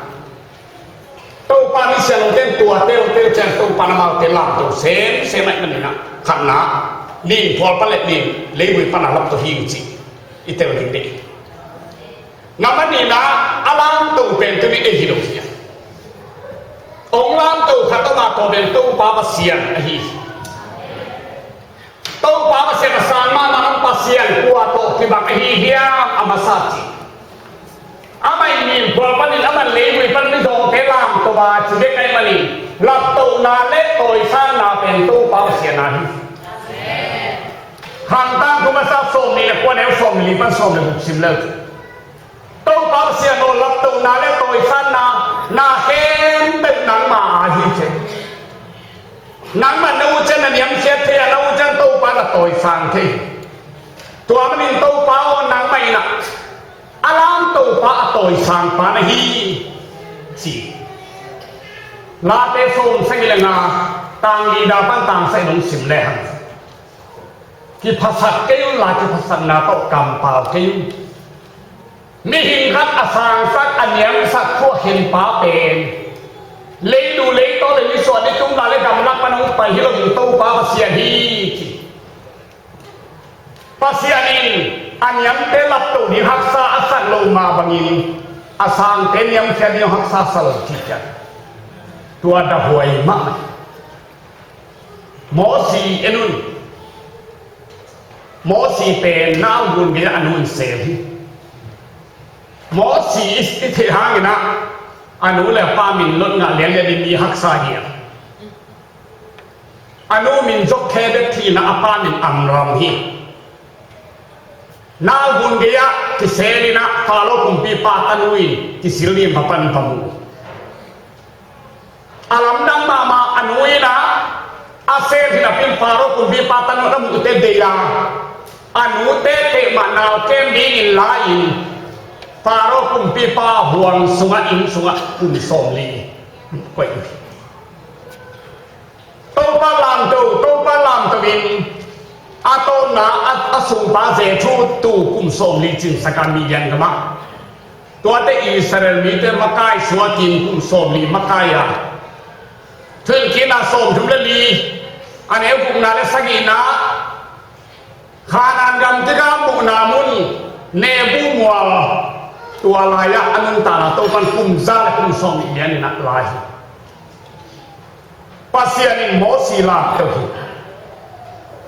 Topa mi siangthote in tua teuh teuh ciang Topa in amaute lamto semsem ahih manin ah, khatna, nin phual pan le nin leivui pan a laptoh hi cih i tel ding hi. Nang mah nihna, a lamto pen tuni ei hi lo hi. Hong lamto khat om a, tua pen Topa Pasian ahi hi. Topa Pasian a sang mahmah, nang Pasian kua tawh kibang ahi hiam a masa ci. Amah in nin phual panin, amah in leivui pan mizawngte lamto a ci bek ahih manin, laptohna le tawisangna pen Topa Pasian a hi. Hamtang thu masa sawmnih le kua, neu sawmnih pan sawmnih guk sim le uh. Topa Pasian aw, laptohna le tawisangna, na khempeuh nangma a hi ci. Nangmah na ut ciang na niamkhiat thei a, na ut ciang Topa na tawisang thei. Tua manin Topa aw, nangmah in ah a lamto pa, a tawisang pa na hi ci. Late sawmsagih le nga, tang li dah pan tang sagih dong sim le hang. Kiphasak kei un la, kiphasakna tawh kampau kei un. Mihing khat a sangsak, a niamsak, thu a khenpa pen leilu leitaw le nisuah ni tumlak le gamlak pan hong pai hi loin Topa Pasian hi ci. Pasian in a niamte laptoh ding haksa a sak loh mah bangin, a sangte niamkhiat ding haksa sa lo ci ciang, tua dahuai mahmah. Mosi en un. Mosi pen nau gun gei-ah a nu in sel hi. Mosi i, i theih hangin ah, a nu le a pa min lot ngah lianlian in mi haksa hi a. A nu min Jokhebed hi-in ah, a pa min Amram hi. Nau gun gei-ah kisel in ah, Faro kumpipa tanu in kisil ding a pan va mu. A lamdang mahmah, a nu in ah a sel hi napi-in Faro kumpipa tanu in a muhte deih a, a nute keimah nau kem dingin la-in Faro kumpipa huang sungah, inn sungah kum sawmli koih uh hi. Topa lamto, Topa lamto in a tawpna a, a sungpa Jethro tu kum sawmli cinsak a Midian gamah. Tuate Israel mite makai suakin kum sawmli makai a, Thuhilhkikna sawmthum le li, a neu gukna le sagihna, Kanaan gam kikal muhna mun Nebo mual, tua lai-ah a nuntakna Topa in kum za le kum sawmnih lian in ah la hi. Pasian in Mosi lamto hi.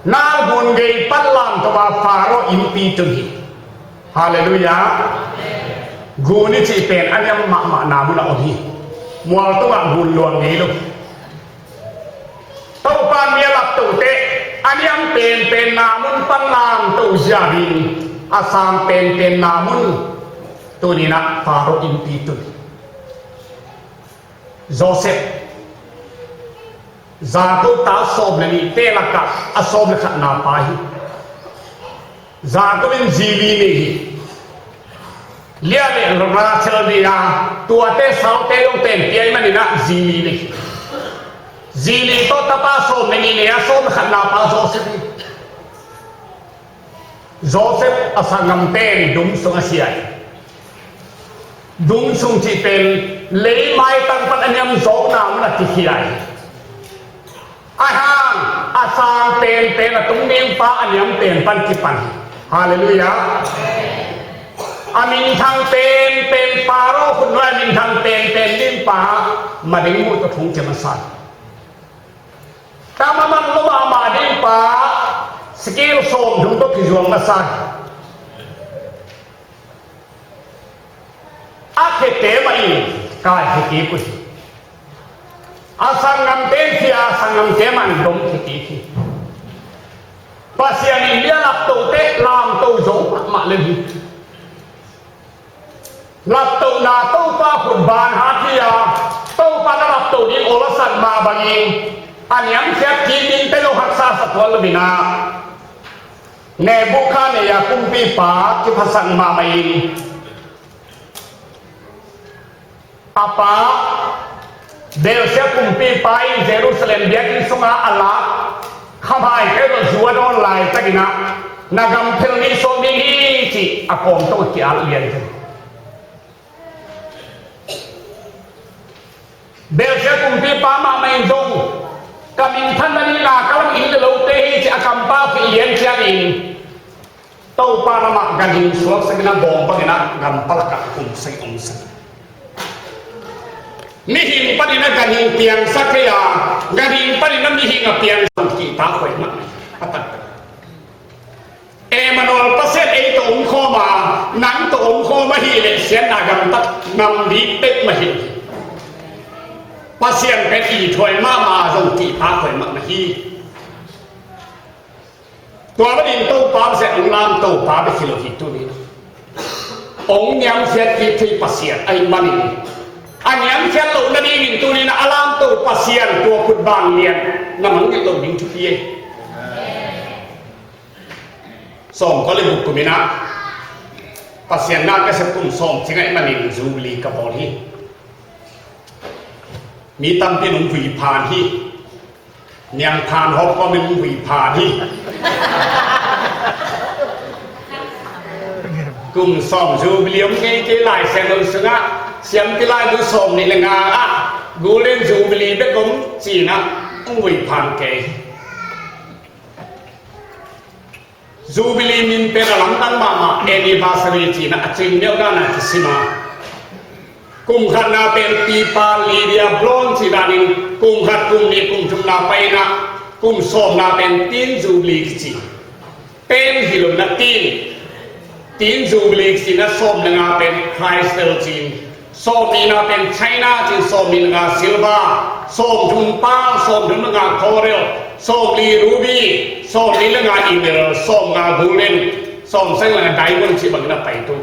Nau gun gei pan lamto a Faro innpi tun hi. Halleluiah. Gun i cih pen a niam mahmahna mun ah om hi. Mual tungah gun luang ngei lo. Topa mi a laptote a niam penpenna mun pan lamto ziau in, a sang penpenna mun tuni-in ah Faro innpi tun hi. Josef, Jakob ta sawm le nihte lakah a sawm le khatna pa hi. Jakob in zi li nei hi. Leah le Rachel nei a, tuate salte zong pen pia ahih manin ah zi li nei hi. Zi li tawh tapa sawm le nih nei a, sawm le khatna pa Josef hi. Josef a sanggamte in dum sung a sia hi. Dum sung cih pen lei maitang pan a niam zawkna mun a kikhia hi. Ahih hang a sang penpen a tung ding pa a niam pen pan kipan hi. Halleluiah. A minthang penpen, Faro khutnuai a minthang penpen ding pa, mading muh tawh thong cia masa hi. Tama man lo mahmah ding pa, sikil sawmthum tawh kizuang masa hi. A khete mah in kai khete kul hi. A sanggamte in khia, a sanggamte mah in dom khete hi. Pasian in mi a laptote lamto zo mahmah lel hi. Laptohna Topa khut ban hat hi a, Topa na laptoh ding awl a sak mah bangin a niamkhiat kik dingte lo haksa sa tuan lo-in ah, Nebukhadnezzar kumpipa kiphasak mahmah in, a pa Belshazzar kumpipa in Jerusalem biakinn sungah a lak khamhaite tawh zu a dawn laitakin ah, na gam phel nih suak ding hi, Cih a kawm tawh ki-al lian hi. Belsia kumpipa mahmah in zong ka minthanna ding a ka lam inn le lote hi ci a kampau khih lian ciangin Topa namah ganhing suaksakin a bawng bangin a gam palakah kumsai omsak. Mihing panin a ganhing piangsak kei a, ganhing panin a mihing a piangsak kihta khuai mah a taktak. Emmanuel Pasian ei tawh omkhawm a, nang tawh omkhawm ahih leh siatna gamtat ngam ding pek mah hi. Pasian pen ithuai mahmah zong kihta khuai mah na hi. Tua manin Topa Pasian hong lam Topa bek hi lo hi tuni. Hong niamkhiat kik thei Pasian ahih manin a niamkhiat loh nadingin tuni-in a lamto Pasian tua khut bang lian na mangngilh loh ding thupi ei. Sawmkua le guk kumin ah Pasian na ka sep kum sawm cing ahih manin Jubilee ka bawl hi. Mi tampi in hong vui phan hi. Niangthan hawm kawmin hong vui phan hi. Kum sawm Jubilee om ngei kei Lai Siangtho sungah siampi laibu sawm nih le nga ah Golden Jubilee bek om ci-in ah hong vui phan kei hi. Jubilee min pen a lamdang mahmah, anniversary ci-in a cing deuh dan a kisim a. Kum khatna pen Pipa Lydia Bronze cih danin kum khat, kum nih, kum thumna pai-in ah kum sawmna pen Tin Jubilee kici. Pen hi lo na tin, Tin Jubilee kici-in a sawm le nga pen Crystal ci-in, sawm nihna pen China ci-in, sawm nih le nga silver, sawm thum pearl, sawm thum le nga coral, sawm li ruby, sawm li le nga emerald, sawm nga golden, sawm sang le nga diamond cih bangin a pai tu.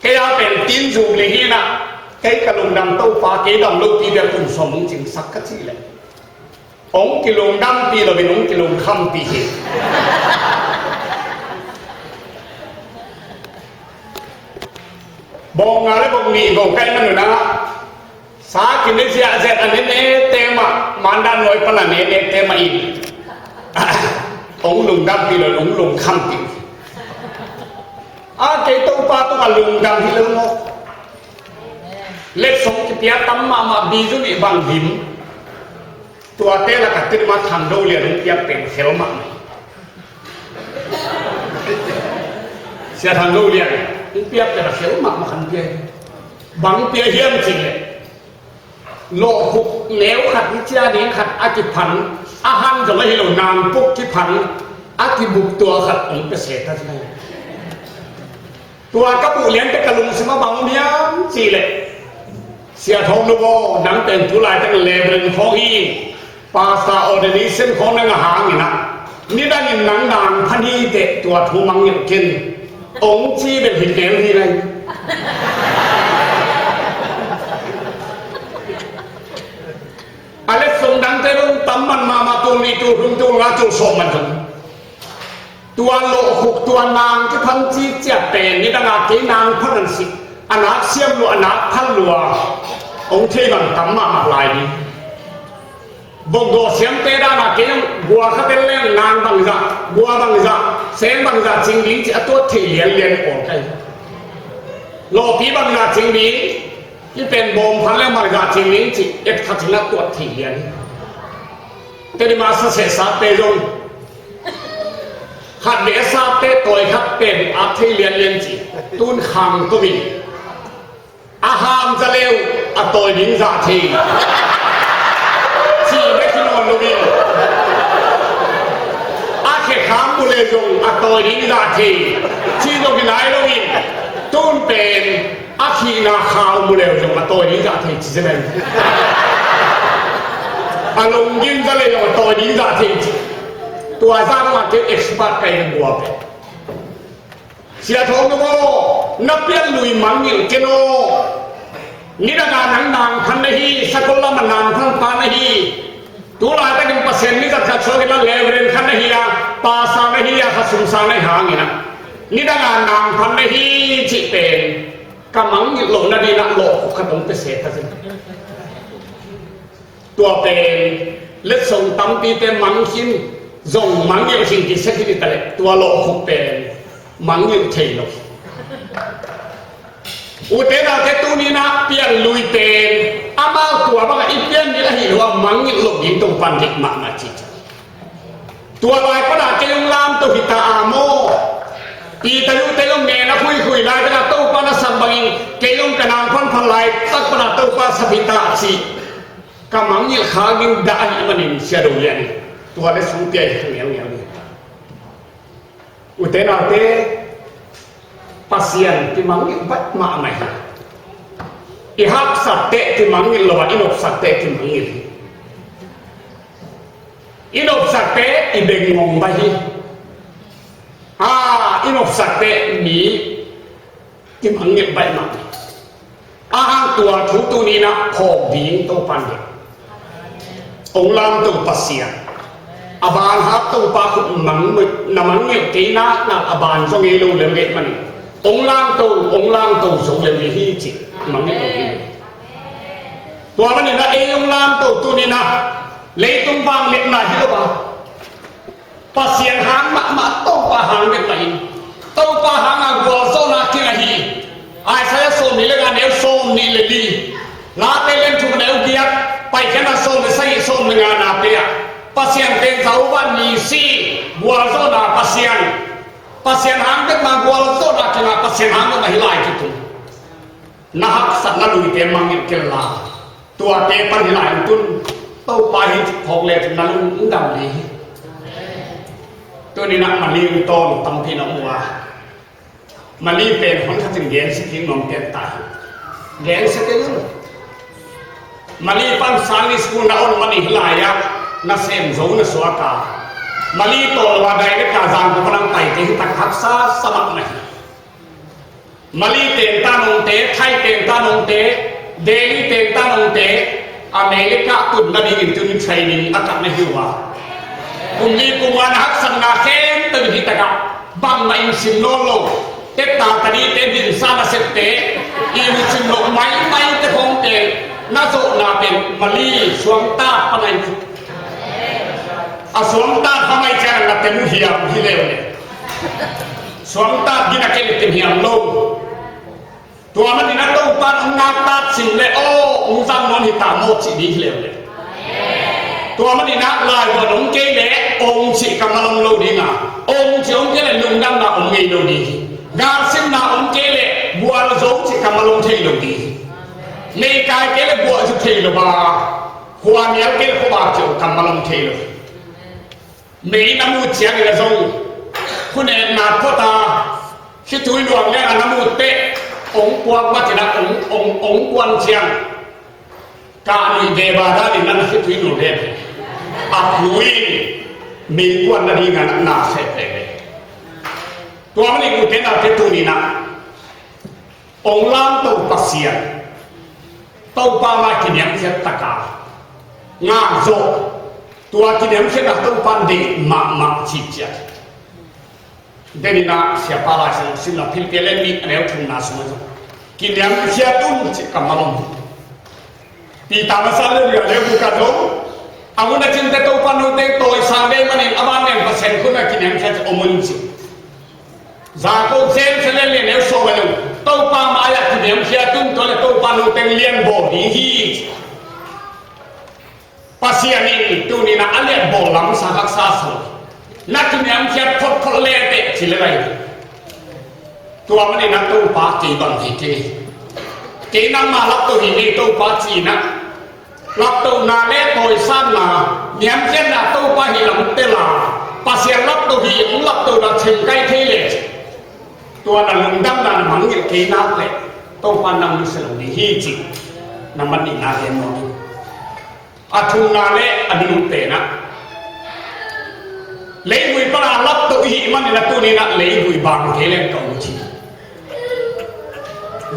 Kei a pen Tin Jubilee hi-in ah, kei ka lungdam Topa, kei dam lopi bek kum sawm hong cingsak ka cih leh hong kilungdampih loin hong kilungkhampih hi. Bawng nga le bawng nih go kai manun ah sa kine ziahziah a ne ne te mah, mandan nuai pan a ne ne te mah in hong lungdampih loin hong lungkhampih hi. A kei Topa tungah lungdam hi lo maw. Letsong kipia tam mahmah, bizu nih bang dim. Tuate lakah Tedim a Thang Do Lian hong piak pen khel mahmah. Sia Thang Do Lian hong piak pen a khel mahmah kan pia hi. Bang pia hiam cih leh lawhkhuk neu khat, hi cia ding khat a kiphan, a han zong ahi lo, nangpuk kiphan a kibuk tua khat hong pia se ta ci. Tua ka buh lian teh ka lungsim ah bang om hiam cih leh, Sia Thawng Nup aw, nang pen tu laitak Reverend khawng hi, Pastor ordination khawng nang a hang in ah, nidangin nang nang phan hi teh tua thu mangngilh ken, hong ci bel hi tel hi lai. A letsong dangte zong tam man mahmah, tul nih, tul thum, tul nga, tul sawm man zong. Tua lawhkhuk, tua nang kiphan ci ciat pen nidang a kei nang phan an si, a nak siam lua, a nak phan lua, hong thei bang tam mahmah lai hi. Bokdawh siamte dan a kei zong gua kha tel leng nang bangzah, gua bangzah, seng bangzah cing ding ci a tuat thei lianlian pawl kai. Lawhpi bangzah cing ding, hih pen bawm phan leng bangzah cing ding ci et khat cing a tuat thei lian hi. Tedim a sa seh sakte zong khat vei a sakte tawi khat pen at thei lianlian ci. Tun khang tomin a ham za leu a tawi ding zah thei ci bek hi nawn loin, a khe kham bu le zong a tawi ding zah thei ci zong hi nai loin, tun pen a khihna khau mu leu zong a tawi ding zah thei ci zen ahi. A lunggim za leu zong a tawi ding zah thei ci. Tua zah dong a kei expert kai ka gua pen. Sia Thawng Nup aw, na pian lui mangngilh ken aw. Nidang a nang nang phan na hi, sakol lam a nang phan pa na hi. Tu laitakin Pasian mi zat khat suak in a Reverend khat na hi a, Pastor na hi a, khat sum sang na hi hangin a, nidang a nang phan na hi cih pen ka mangngilh loh nading ah lawhkhuk khat hong pia se ta cin. Tua pen letsong tampite mang khin, Zong mangngilh hi, kisek hi ta leh tua lawhkhup pen mangngilh thei lo. Ute naute, tuni-in ah pianluite amau tua bangah i pian ding ahih leh mangngilh loh ding Topa'n deih mahmah ci. Tua lai pan ah kei hong lamto hi ta a maw? Peter te zong ngen a khuikhui lai pan ah Topa'n a sap bangin kei zong ka nang phanphan lai tak pan ah Topa sap hi ta ci. Ka mangngilh khak ding dah ahih manin Sia Do Lian in tua leh sung pia hi ngeungeu hi. Ute naute, Pasian kimangngilh baih mahmah hi. I haksat teh kimangngilh lo a, i nopsak teh kimangngilh hi. I nopsak teh i bengngong baih hi. A, i nopsak teh mi kimangngilh baih mahmah hi. Ahang tua thu tuni-in ah phawk ding Topa'n deih. Hong lamto Pasian, a baan hak Topa khut mangngilh, na mangngilh kei naknak a baan zong ngei lo lel ngei manin hong lamto, hong lamto zo lel ngei hi ci. Mangngilh lo hi. Tua manin ah ei hong lamto tuni-in ah leitung vangliatna hi lo a, Pasian hang mahmah, Topa hang bek mah in, Topa hang a gualzawhna kingah hi. Isaiah sawmnih le nga neu sawmnih le li, Late lian thum neu giat, Paikhiatna sawm le sagih, sawm le nga nate ah Pasian pen Jehovah Nissi, gualzawhna Pasian. Pasian hang bek mah gualzawhna kingah, Pasian hang bek mah hi lai kitung. Na haksatna luite mangngilh kei la, tuate pan hi lai in tun, Topa hi cih phawk le cin na lung in dam ding hi. Tuni-in ah Mali hong tawn tampi na om uh a, Mali pen hong khatin gensia kik nuam pian ta hi. Gensia kei un. Mali pan Sunday school na on manin hi lai ah nasem zo na suak a, Mali tawn lo a direct a Zangkong pan hong paite hi tak, haksa sa mahmah hi. Mali teng tan ongte, Thai teng tan ongte, Delhi teng tan ongte, America tun nadingin tun training a kah na hi uh a, kum li kum nga na haksatna khempeuh hi tak a, bangmah in sim nawn lo. Teta tadite, dinsa nasepte, i mi sim loh maimai te khawngte na zawhna pen Mali suangtak pan ahi. A suangtak kha mai ciang na tem hiam hi leuleu. Suangtak gina kei le tem hiam lo. Tua manin ah Topa'n hong ngaktat sim le aw, hong zang nawn hi ta maw cih ding hi leuleu. Tua manin ah laivuan hong kei le ong cih kammal om lo ding a, ong cih hong kei le lungdamna om ngei lo ding hi. Galsimna hong kei le gualzo cih kammal om thei lo ding hi. Meikai kei le gualzo thei lo a, khuamial kei le khuavak cih kammal om thei lo. Mei na mut ciangin a zong khunetna phot a, khitui luang leng a na mut teh, ong puak matin a ong, ong, ong kuan ciang, kah nih veva danin na khitui nul leng a phu in mei kuan nading a na seh leng. Tua manin ute naute, tuni-in ah hong lamto Pasian, Topa mah kiniamkhiat tak a ngak zawh, tua kiniamkhiatna Topa'n deih mahmah ci ciat. Denin ah Siapa Lai Siangtho simna Philippi lian nih a neu thumna sungah zong kiniamkhiat un cih kammal om hi. Peter masa lian riat a neu guk ah zong, a hun a cin teh Topa note tawisang ding manin a ban leng Pasian khut ah kiniamkhiat om un ci. Jakob James lian lian neu sawm ah zong, Topa mai-ah kiniamkhiat un, tua leh Topa noteng lianbawl ding hi. Pasian in tuni-in ah a lianbawl lam sa haksa sa lo. Na kiniamkhiat photphot le teh ci le lai. Tua manin ah Topa kei bang hi kei. Kei nangma lapto hi kei Topa ci-in ah laptohna le tawisangna, niamkhiatna Topa hi lam tel a, Pasian lapto hi, hong laptohna thengkai thei le, tua na lungdamna na mangngilh kei nak leh Topa nang nusia lo ding hi ci. Na man nihna gen mawk hi. A thumna le a nunung pen ah, leivui pan a laptoh i hih manin a tuni-in ah leivui bang kei leng ka um ci.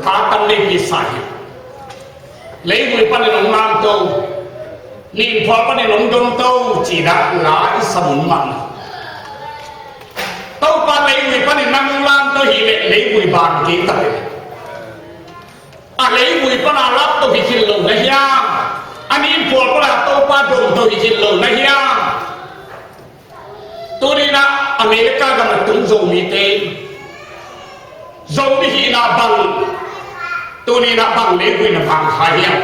Ka tam nei pi sa hi. Leivui panin hong lamto, ni phual panin hong domto ci-in ah la i sa mun mah. Topa leivui panin nang hong lamto hi leh leivui bang kei ta ve. A leivui pan a laptoh hi khin lo na hiam? A ni phual pan a Topa domto hi khin lo na hiam? America gam a tung Zomite, Zomi hihna bang, tuni-in ah bang leivui na bang kha hiam?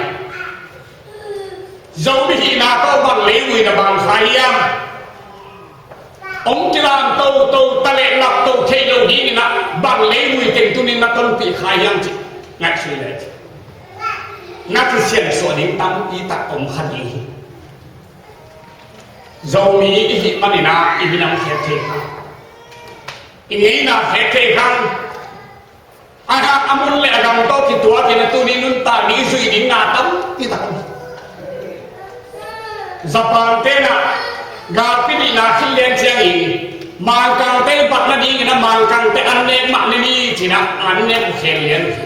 Zomi hihna tawh bang leivui na bang kha hiam? Hong kilam toto, ta leh lap to thei lo dingin ah bang leivui teng tuni-in na tonpih kha hiam cih ngaihsun le, na kisiansuah ding tampi tak om kha ding hi. Zomi i hih manin ah i minam khek thei kha, i ngeina khek thei kha. A hang a mun le a gam tawh kituakin a tuni nuntak ni i zuih ding na tampi tak om. Japan te in ah galpi nihna khit lian ciangin Mangkangte i bat nadingin ah Mangkangte an nek mah ne ni ci-in ah an nek uh khel lian uh hi.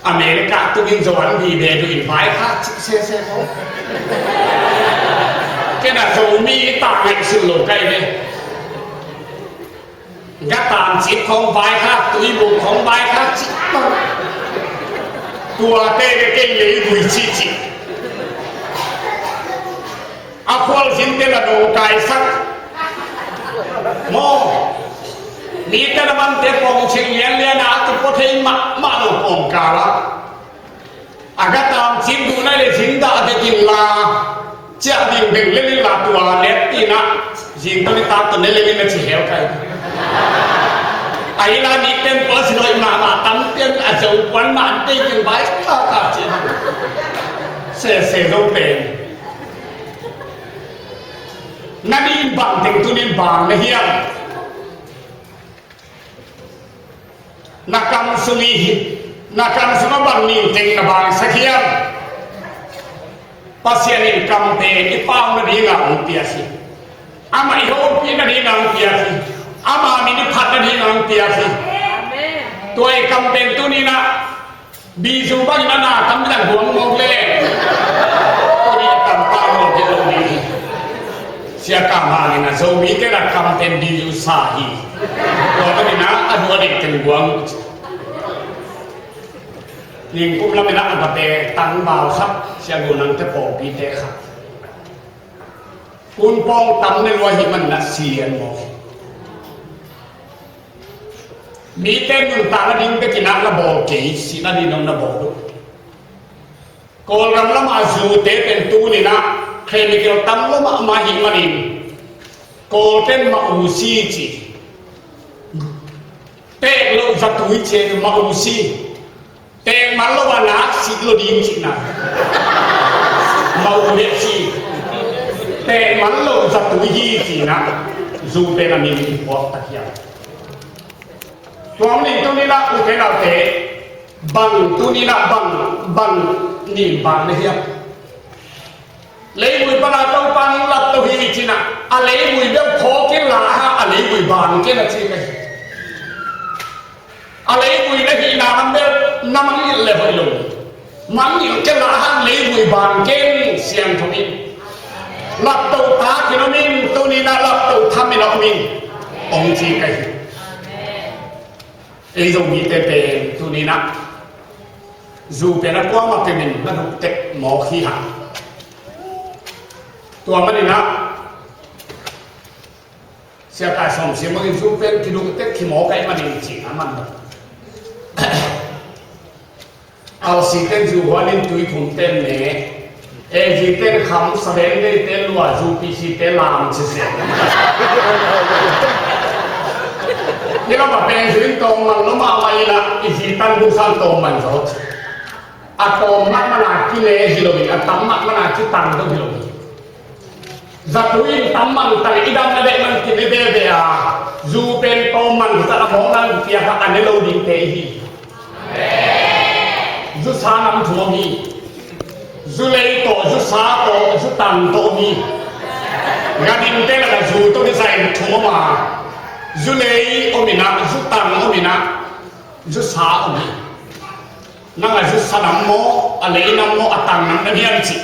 America tungin Zo an bibe duh in vaikhak cih sese ko. Ken a Zomi i tak ngaihsun lo kai ve. Gatam cip khong vaikhak, tuibuk khong vaikhak cip khong. Tuate ve kei leivui cih cih. A khualzinte la dawngkaisak. Maw, mite na mante pawng cing lianlian a, a kipua thei mahmah lo pawngkal ah. A gatam cip duh nai le zin dah dek inla, ciah ding beng lel inla tua let in ah, zin tawh nitak tawh ne lel in a ci hel kai. A ila mite in pua sin hoih mahmah, tampi in a Zo puan mah an tei ding vai kaka ci. Sese Zo pen. Na nin bang teng tuni-in bang na hiam? Na kam sung i, na kam sung a bang nin teng na bangsak hiam? Pasian in kam pen i pau nadingin hong pia hi. Amah i hopih nadingin hong pia hi. Ama min i phat nadingin hong pia hi. Tua i kam pen tuni-in ah bizu bangin a na tam dang guang mawk leh, tuni kam pau mawk leh lo ding hi. Sia Kam Hang in a Zomite na kam pen bizu sa hi. Tua bangin a, a dua ding teng guang. Ningkum lamin a, a gate tangval khat, Sia Gu Nang te pawlpite khat. Kun pawng tam ne lua hi man na si lian mawk hi. Mite nuntakna ding bekin ah na bawl kei, sihna ding dong na bawl uh. Kawlgam lamah zute pen tuni-in ah chemical tam lua mahmah hi manin Kawlte'n mausi ci. Teek loh zatui ci, mausi. Teek man lo a nak sih lo ding cihna. Mau leh ci. Teek man lo zatui hi cihna. Zu pen a min i puak tak hiam? Tua manin tuni-in ah ute naute, bang tuni-in ah bang, bang nin bang na hiam? Leivui pan a Topa nong lap to hi ci-in ah, a leivui bel phawk in la hang a leivui bang ken a ci ka hi. A leivui na hihna lam bel na mangngilh le hoih lo. Mangngilh ken la hang leivui bang ken siangtho in. Lap to takin om in, tuni-in ah lap to tham in om in. Hong ci ka hi. Ei Zomite pen tuni-in ah zu pen a kuamah peuh in na duh tek mawk hi hang. Tua manin ah Sia Kai Sawm Sia mawk in zu pen kiduh tek hi mawk ahih manin cihna man lo. Alsi ten zu huan in tui thum ten ne. Ezi ten kham, saben dei ten lua, zu pisi ten lam ci sia. Hi lo ma pen zu in tawm man lo mahmah in ah, i zi tan bu san tawm man zo. A tawm mahmah na kine hi lo in, a tam mahmah na kitang lo hi lo in. Zatui in tam man tang i dam na deh man kine veve a, zu pen tawm man zat a mawk nang piak a ne lo ding te i hi. Zu sa nam thum om hi. Zu lei tawh, zu sa tawh, zu tang tawh om hi. Gadin te lak a zu tawh design thum om a. Zu lei om in ah, zu tang om in ah, zu sa om hi. Nang a zu sa nam maw, a lei nam maw, a tang nam na hiam cih.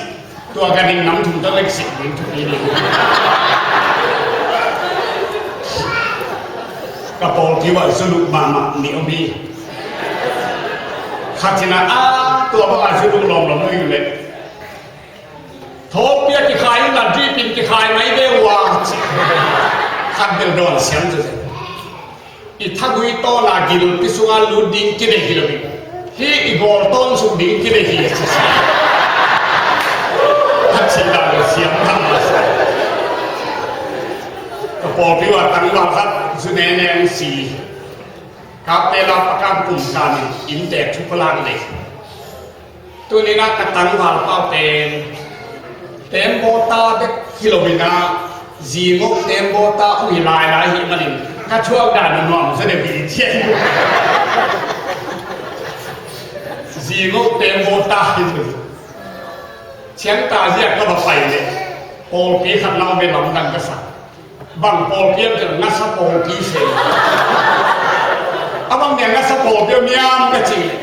Tua gadin nam thum tawh lek sik ding thupi ding. Ka pawl kiu ah zu luk mahmah nih om hi. Khat in ah, a, tua bang a zu luk lawmlawm uh hi leh. Thawpia kikhai in la drip in kikhai mai ve ua ci. Khat bel dawn siam tu te. I thagui tawna gilpi sunga lut ding kidei hi lo hi. Hi i gawl tawn suk ding kidei hi a ci. A ci dan lo siam tham a sa. Ka pawlpi ua tangval khat zu nene ang si. Kapela pakam kum kanin innte thu palak nei. Tuninah ka tangvalpau pen tembawta bek hi loinah zingok tembawta uh hi lailai hi manin ka thuak dan a nuam zane bi thian. Zingok tembawta hi lo. Thiangta ziak ka va pai leh pawlpi khat lau ve lamdang ka sak. Bang pawlpi am tel ngasa pawlpi se. A bang nia ngasa pawlpi am hiam ka cih leh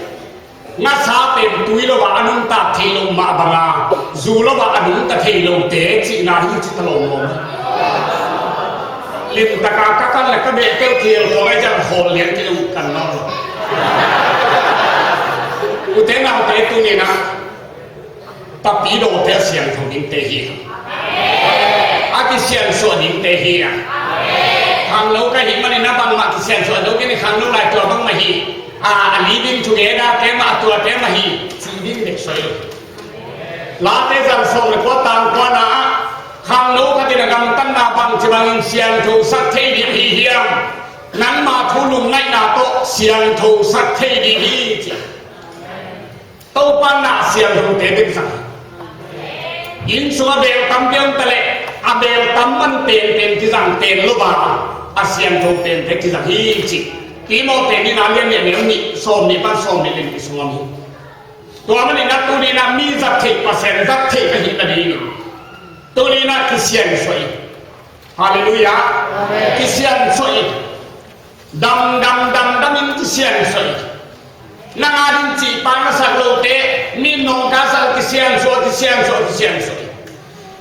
ngasa pen tui lo ah a nungtak thei lo mah banga zu lo ah a nungta thei lote cihna hi ci ta lo mawng. Limtaka ka kan le ka beh tel thil khawng ai ciang khawl lian ti lo kan nawn lo. Ute naute tuninah Papi dawte a siangtho dingte hi a, a kisiansuah dingte hi a. Khangno ka hih manin a bangmah kisiansuah zo kei ni, khangno lai tua bangmah hi. A, a living together te mah, a tuate mah hi ci ding bek soi lo. Late zan sawm le kua tang kuana ah khangno khatin a gamtatna bangci bangin siangthosak thei ding hi hiam? Nangma thu lungngaihna tawh siangthosak thei ding hi ci. Topa na siangthote bek zang. Inn sung a beel tampi om ta leh a beel tam man penpen kizang pen lo a, a siangtho penpen kizang hi ci. Timote nihna lian nih a neu nih sawm nih pan sawm nih le nih sung om hi. Tua manin a tuninah mi zat theih Pasian zat theih ka hih nadingin tuninah kisiansuah in. Halleluiah. Amen. Kisiansuah in. Dam dam dam dam in kisiansuah in. Nang a ding cih pa na sak lote, min nong ka sak kisiansuah, kisiansuah, kisiansuah in.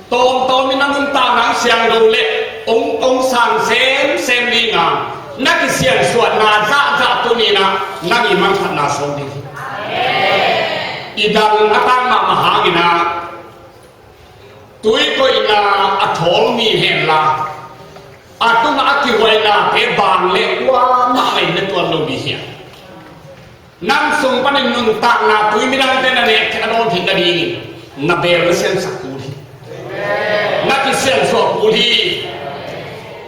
Tawmtawm in a nuntak nang siang lo leh ong ong sang semsem ding a, na kisiansuahna zahzah tuninah nang i mangkhatna sawm ding hi. I dang a tak mahmah hanginah Tui koihna a thawl mi henla, a tungah a kihuainate bang le kuamah ngaihna tuan lo mi hiam? Nang sung panin nuntakna tui midangte na nek a dawn theih nadingin na beel na siansak kul hi. Na kisiansuah kul hi.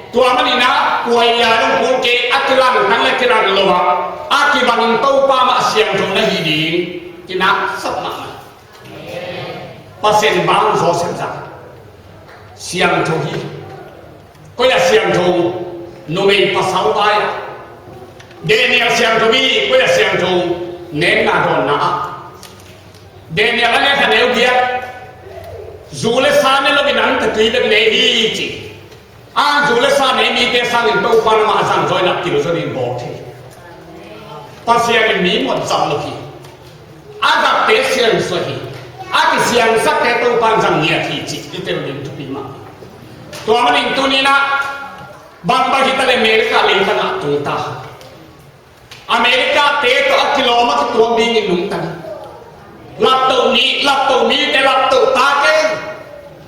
Tua maninah kuaia dong kul kei a kilangtang le kilang lo ah a kibangin Topa mah siangtho na hi ding kinaksak mahmah. Pasian bang Joseph zah siangtho hi. Koi a siangtho? Numei pasal vai ah. Daniel siangtho hi. Koi a siangtho? Nekna dawnna ah. Daniel a nekha neu giat, zu le sa ne loin an tatui bek ne hi ci. A zu le sa nei mite sangin Topa namah a zangzawina kilzaw ding bawl thei. Pasian in mi muat zam lo hi. A zakte siansuah hi. A kisiansakte Topa in zang ngiat hi cih i tel ding thupi mah. Tua manin tuninah bangbang hita le America leitangah tungta America te tawh a kilawm a kituak dingin nungta ni. Laptoh ni, laptoh mite laptoh ta kei.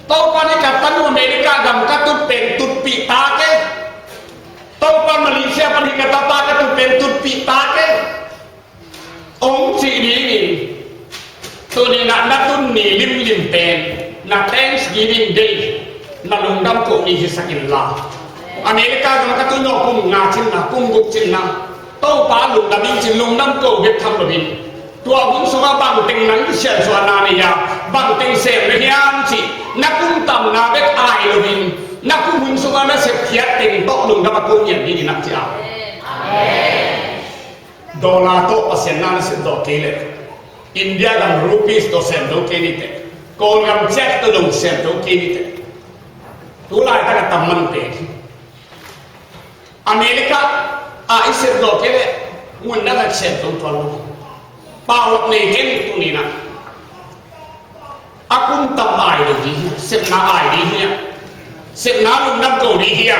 Topa ni ka tanu America gam ka tut pen tutpih ta kei. Topa Malaysia pan hi ka tapa ka tut pen tutpih ta kei. Ong cih dingin Tuninah na tun ni limlim pen na Thanksgiving Day na lungdam ko ni hisak inla. America gam ka tun naw kum nga cinna, kum guk cinna, Topa lungdam in cin lungdam ko bek tham loin tua hun sungah bangteng nang kisiansuahna nei a, bangteng sem na hiam cih na kum tamna bek ai loin na kum hun sungah na sepkhiat teng tawh lungdam a ko ngiat dingin a ci a. Dollar tawh Pasian na na sem zawh kei leh India gam rupees tawh sem zo kei ni teh, Kawlgam kyat tawh dong sem zo kei ni teh. Tu laitak a tam man pen America ah i sem zo kei leh mun na na sem zo tuan lo. Pau lak nei kei ni tuninah a kum tam ai lo ding hi, sepna ai ding hi a, sepna lungdam ko ding hi a.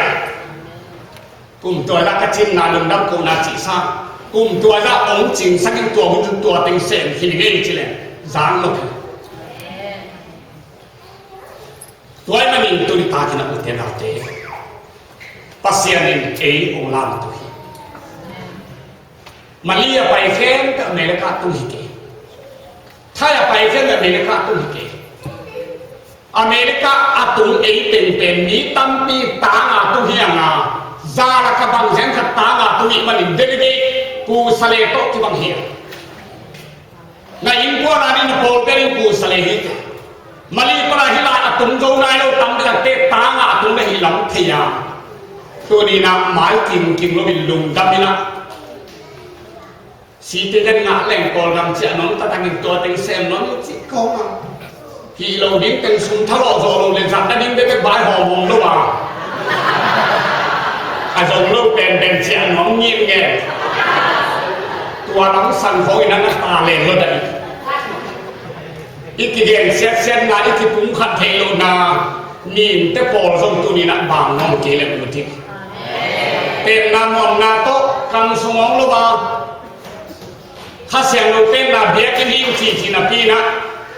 Kum tuailah ka cinna lungdam kohna cihsa, kum tuailah ong cingsakin tua hun tua teng sem hi ngei cileh zang lo hi. Tua ahih manin tuni takin a ute naute, Pasian in ei hong lamto hi. Mali a pai khempeuh America tung hi kei. Thai a pai khempeuh America tung hi kei. America a tung ei pengpen mi tampi tanga tung hi a, nga za lak a bang zen khat tanga tung ahih manin delegate kusa le tawh kibang hi a. Na innkuan a ding na pawlpi a ding kusa le hi. Mali pana hi lai a tung zo nai lo tam deuh a, te tanga a tung na hi lam thei a. Tuni in a mai kimkim lo in lungdam in a. Citizen ngah leng Kawlgam ciah nuam, taktak in tua teng sem nuam in cih kawm a. Hih lo ding teng sum thalawh zawh lo le zat na ding bekbek bai hawm hawm lo a. A zong lo penpen ciah nuam ngiat ngen. Tua lam sang khawng in a na ta len lo dah i. I kigen siatsiatna, i kipumkhat theih lohna, ninte pawl zong tuni in a bang nuam kei leh ut hi. Tenna muanna tawh kam sung hawng lo a. Kha Siangtho tenna biakinn hi ing ci ci napi in a,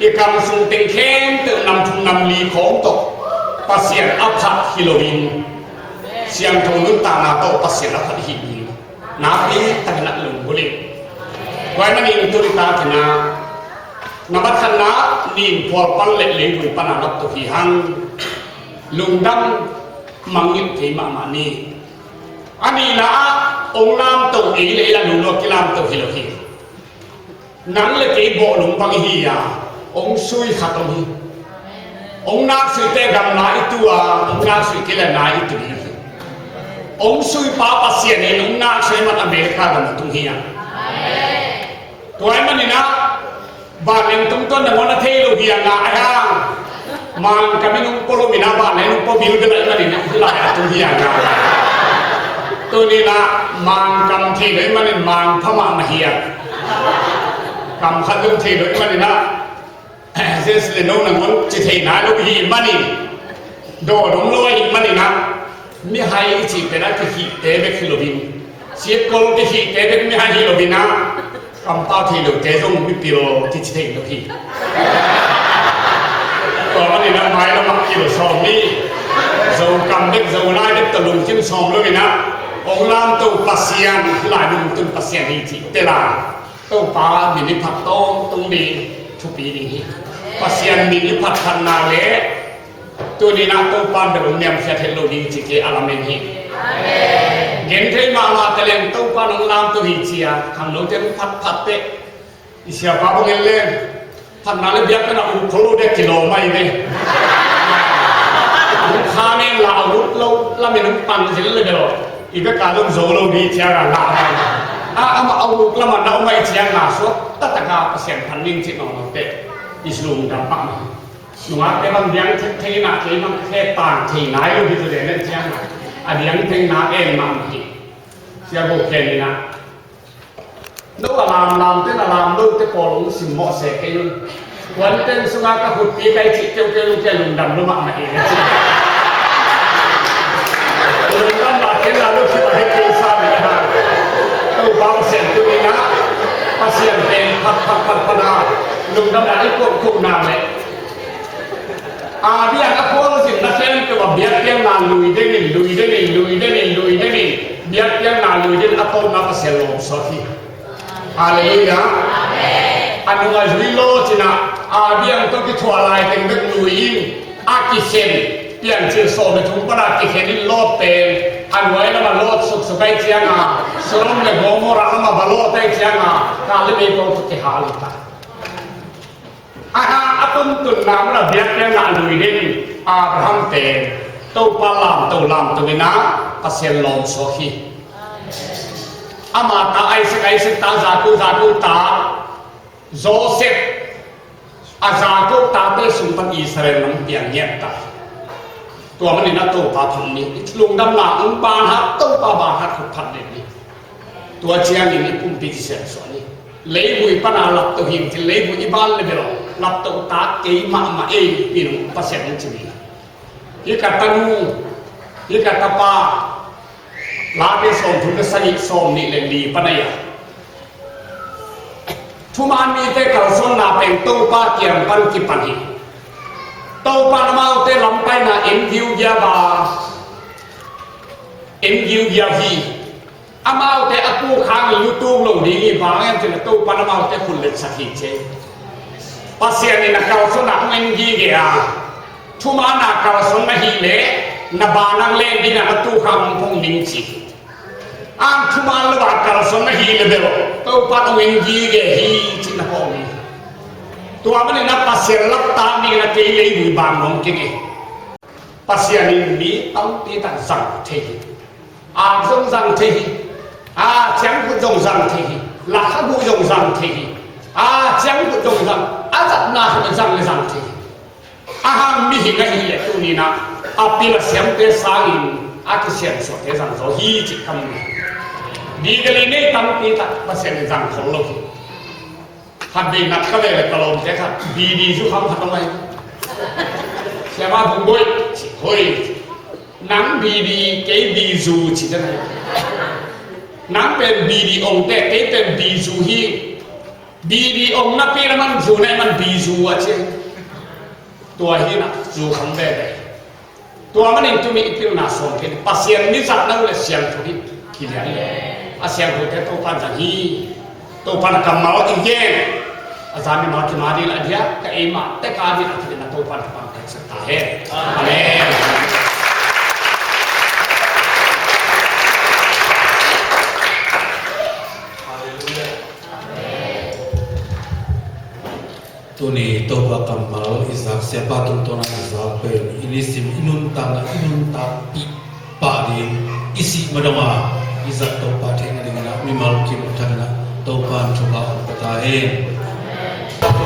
i kam sung teng khempeuh nam thum nam li khawng tawh Pasian a phat hi loin, siangtho nuntakna tawh Pasian a phat hi ding nakpi takin a lunggulh ing. Tua ahih manin tuni takin a, na mat khatna, nin phual pan le leivui pan a lapto hi hang. Lungdam mangngilh kei mahmah ni. A nihna ah, hong lamto ei le ei la lungluak kilamto hi lo hi. Nang le kei bawhlung bang i hi a, hong sui khat om hi. Hong naksuite gamla i tu a, hong naksui kei le na i tu hi. Hong suipa Pasian in hong naksui man America gam a tung hi a. Tua ahih manin a, vanleng tungtawn nangawn a thei lo hi a, nga a hang. Mangkam in hong pua lo in a, vanleng hong pua bilbel ahih manin a, hih lai a tung hi a, nga. Tuni in a, Mangkam thei lo ahih manin mangpha mahmah hi a. Kam khat zong thei lo ahih manin a, Jes le no nangawn ci thei nai lo ahih manin, dawt om lo ahih manin a, mihai i cih pen a kihihte bek hi loin, sikkol kihihte bek mihai hi loin a, kampau thei lote zong mipil kici thei lo hi. Tua manin a mailam ah kil sawm ni, Zokam bek Zolai bek tawh lungkim sawm lo in a, hong lamto Pasian, hih lai mun tun Pasian hi cih tel a, Topa min i phat tawntung ding thupi ding hi. Pasian min i phatphatna le tuni in a Topa in bel hong niamkhiat het lo ding cih kei a lamen hi. Genthei mahmah ta leng Topa in hong lamto hi ci a khangnote hong phatphat teh. I siapa bang en leng phatna le biakna uk khol lo ding a kilawm ahi ve. Hong kha nen la a uk lo lamen hong pan zel le bel i bek a lo zo lo ding ciang a ngah a, amah a uk lam a na om ahih ciang a suak taktak a Pasian phat ning cih nawn lo teh i lungdam mahmah hi. Nungakte bang diang thei thei in a, kei bang khe tang thei nai lo hi, tua leh nen ciang a a diang thei na en mahmah hi. Sia Go Khen in a, no a lamlam te na lam lo te pawl hong simmawh se kei un. Kuan teng sungah ka khutpi kai cih keuhkeuh lungkia lungdam lo mahmah hi. Lungdam mah kei na lo khit a hek kei sa mi a. Topa Pasian tuni in a, Pasian pen phat phat phat phat a lungdam a i kuat kuat na leh. A biang a khualzin na khempeuh a biakpiakna lui den in, lui den in, lui den in, lui den in, biakpiakna lui den in a tawpna Pasian lawm suak hi. Halleluiah. A nung a zui lawt in a, a biang tawh kithuah lai teng bek lui in, a kikhen, Piancil sawm le thum pan a kikhen in lawt pen, a nuai lam a lawt suksuk ahih ciang a, Sodom le Gomorrah lam a va lawt ahih ciang a, kah le mei pawl tawh kihal hi ta. A hang a tuntunna mun a biakpiakna lui den Abraham pen Topa lamto lamto in a Pasian lawm suak hi. Ama ta Isaac, Isaac ta Jacob, Jacob ta Joseph, a Jacob tate sung pan Israel lam piang ngiat ta. Tua manin a Topa phat ni, lungdamna hong banhat, Topa banhat khut phat den ni. Tua ciangin i pumpi kisiansuah ni. Leivui pana lapto hi, leivui i ban le bel lapto ta kei mahmah ei, pi nung Pasian hong ci ni. Hi ka tanu, hi ka tapa, Late sawmthum le sagih, sawmnih le li pana hi a. Thuman mite kalsuanna pen Topa kiang pan kipan hi. Topa in amaute lam paina en giugiau a, en giugiau hi. Amaute a pu khang in lutuk lo ding hi, bang hang hiam cih leh Topa in amaute khut letsak hi ci. Pasian in a kalsuan a hong en gige a, thuman a kalsuan na hih leh na bank account ding a na tu khang hong phong ding ci. Ang thuman lo a kalsuan na hih leh bel Topa in hong en gige hi cih na phawk hi. Tua manin a Pasian laptang ding a kei leivui bang nuam keng hi. Pasian in mi tampi tak zang thei hi. Ak zong zang thei hi. A ciangkhut zong zang thei hi. Lakkhaguk zong zang thei hi. A ciangkhut zong zang, a zatna khawng zang le zang thei hi. A hang mihing ahih leh tuni-in a pil a siamte sangin a kisiansuahte zang zaw hi cih ka mu hi. Degree nei tampi tak Pasian in zang khol lo hi. Khat vei nat ka ve leh ka lawmte khat bidi zu kham khat om ai. Siama Bung Boih ci, hoi. Nang bidi, kei bizu ci te nai. Nang pen bidi ong te, kei pen bizu hi. Bidi ong napi na man zu na man bizu a ci. Tua hi na, zu kham veve. Tua manin tuni i pilna sawm kei ni. Pasian mi zat na uh leh siangtho hi. Kilian le a siangthote Topa in zang hi. Topa in a kammal i gen a zan mimal kim a ding leh a diak, ka eimah tek a ding a kilian a Topa in a pang taksak ta hen. Amen. Tuni Topa kammal i zak, Siapa tungtawn a i zak pen i nisim i nuntakna i nuntakpih pah ding, i sih madong a i zak Topa theihna dingin a mimal kim a thak in a Topa in thupha hong pia ta hen. Amen.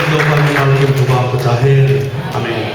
Topa in mimal kim thupha hong pia ta hen. Amen.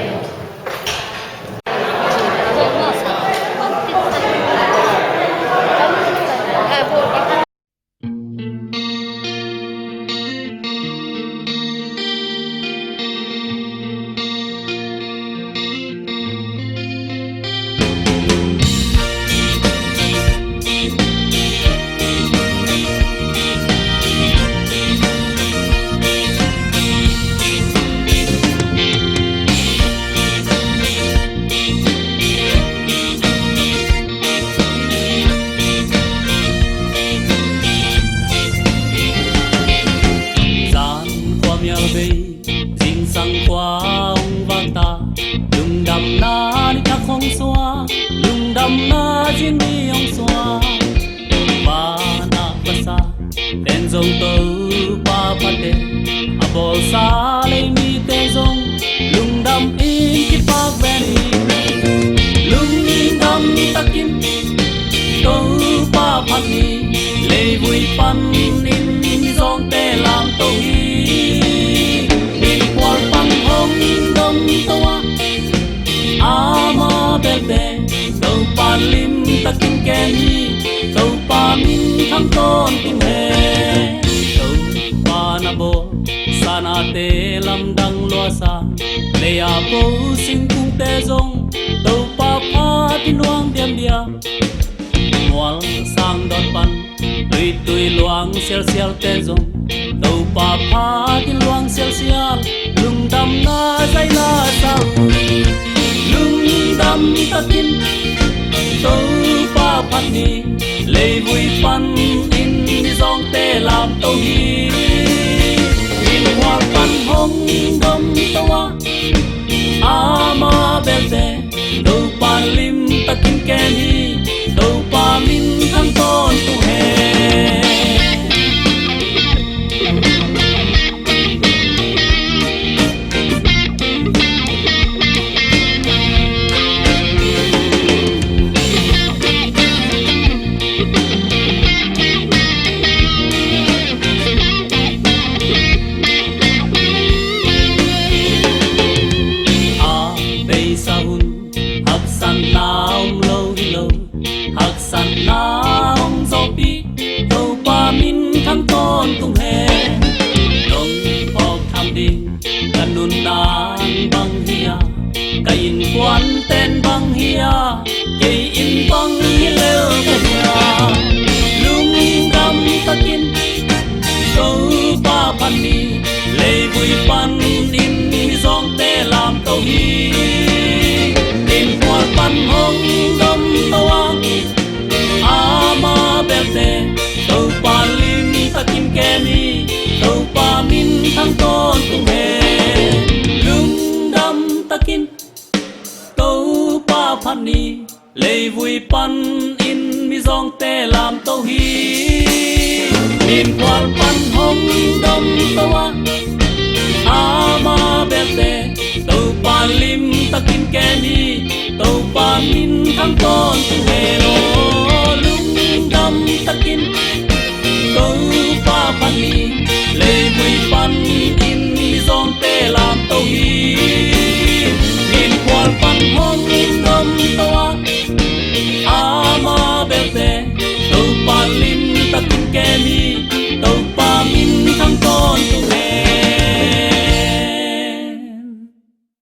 Zan khua mial bei, zingsang khua hong vak ta, lungdamna ni thak hong suak, lungdamna zin ni hong suak. Van a pasa pen zong Topa phat e, a bawlsa lei mite zong lungdam in kipak ven hi. Lungdam takin Topa phat ni, leivui panin mizawngte lamto hi. Innkuan pan hong domto a, ama belte Topa limtakin kem hi. Topa minthang tawntung hen. Topa na bawl sanate lamdang luasa, lei a po singkungte zong Topa phatin luang diamdiam. Mual sang dot pan tuitui luang sialsialte zong Topa phatin luang sialsial, lungdamna zai la sa uh. Lungdam takin Topa phat ni, leivui panin mizawngte lamto hi. Innkuan pan hong domto a, ama belte Topa lim takin kem hi. Topa min thang tawntung hen. A beisa hun haksatna om lo hi lo, haksatna hong zawhpih, Topa min thang tawntung hen. Nong phawk tham ding ka nunna in bang hi a, ka innkuante'n bang hi a, kei in bang hi lel ka hi a. Lungdam takin Topa phat ni, leivui panin mizawngte lamto hi. Innkuan pan hong domto a, ama belte Topa lim takin kem hi. Topa min thang tawntung hen. Lungdam takin Topa phat ni, leivui panin mizawngte lamto hi. Innkuan pan hong domto a, ama belte Topa lim takin kem hi. Topa min thang tawntung hen aw. Lungdam takin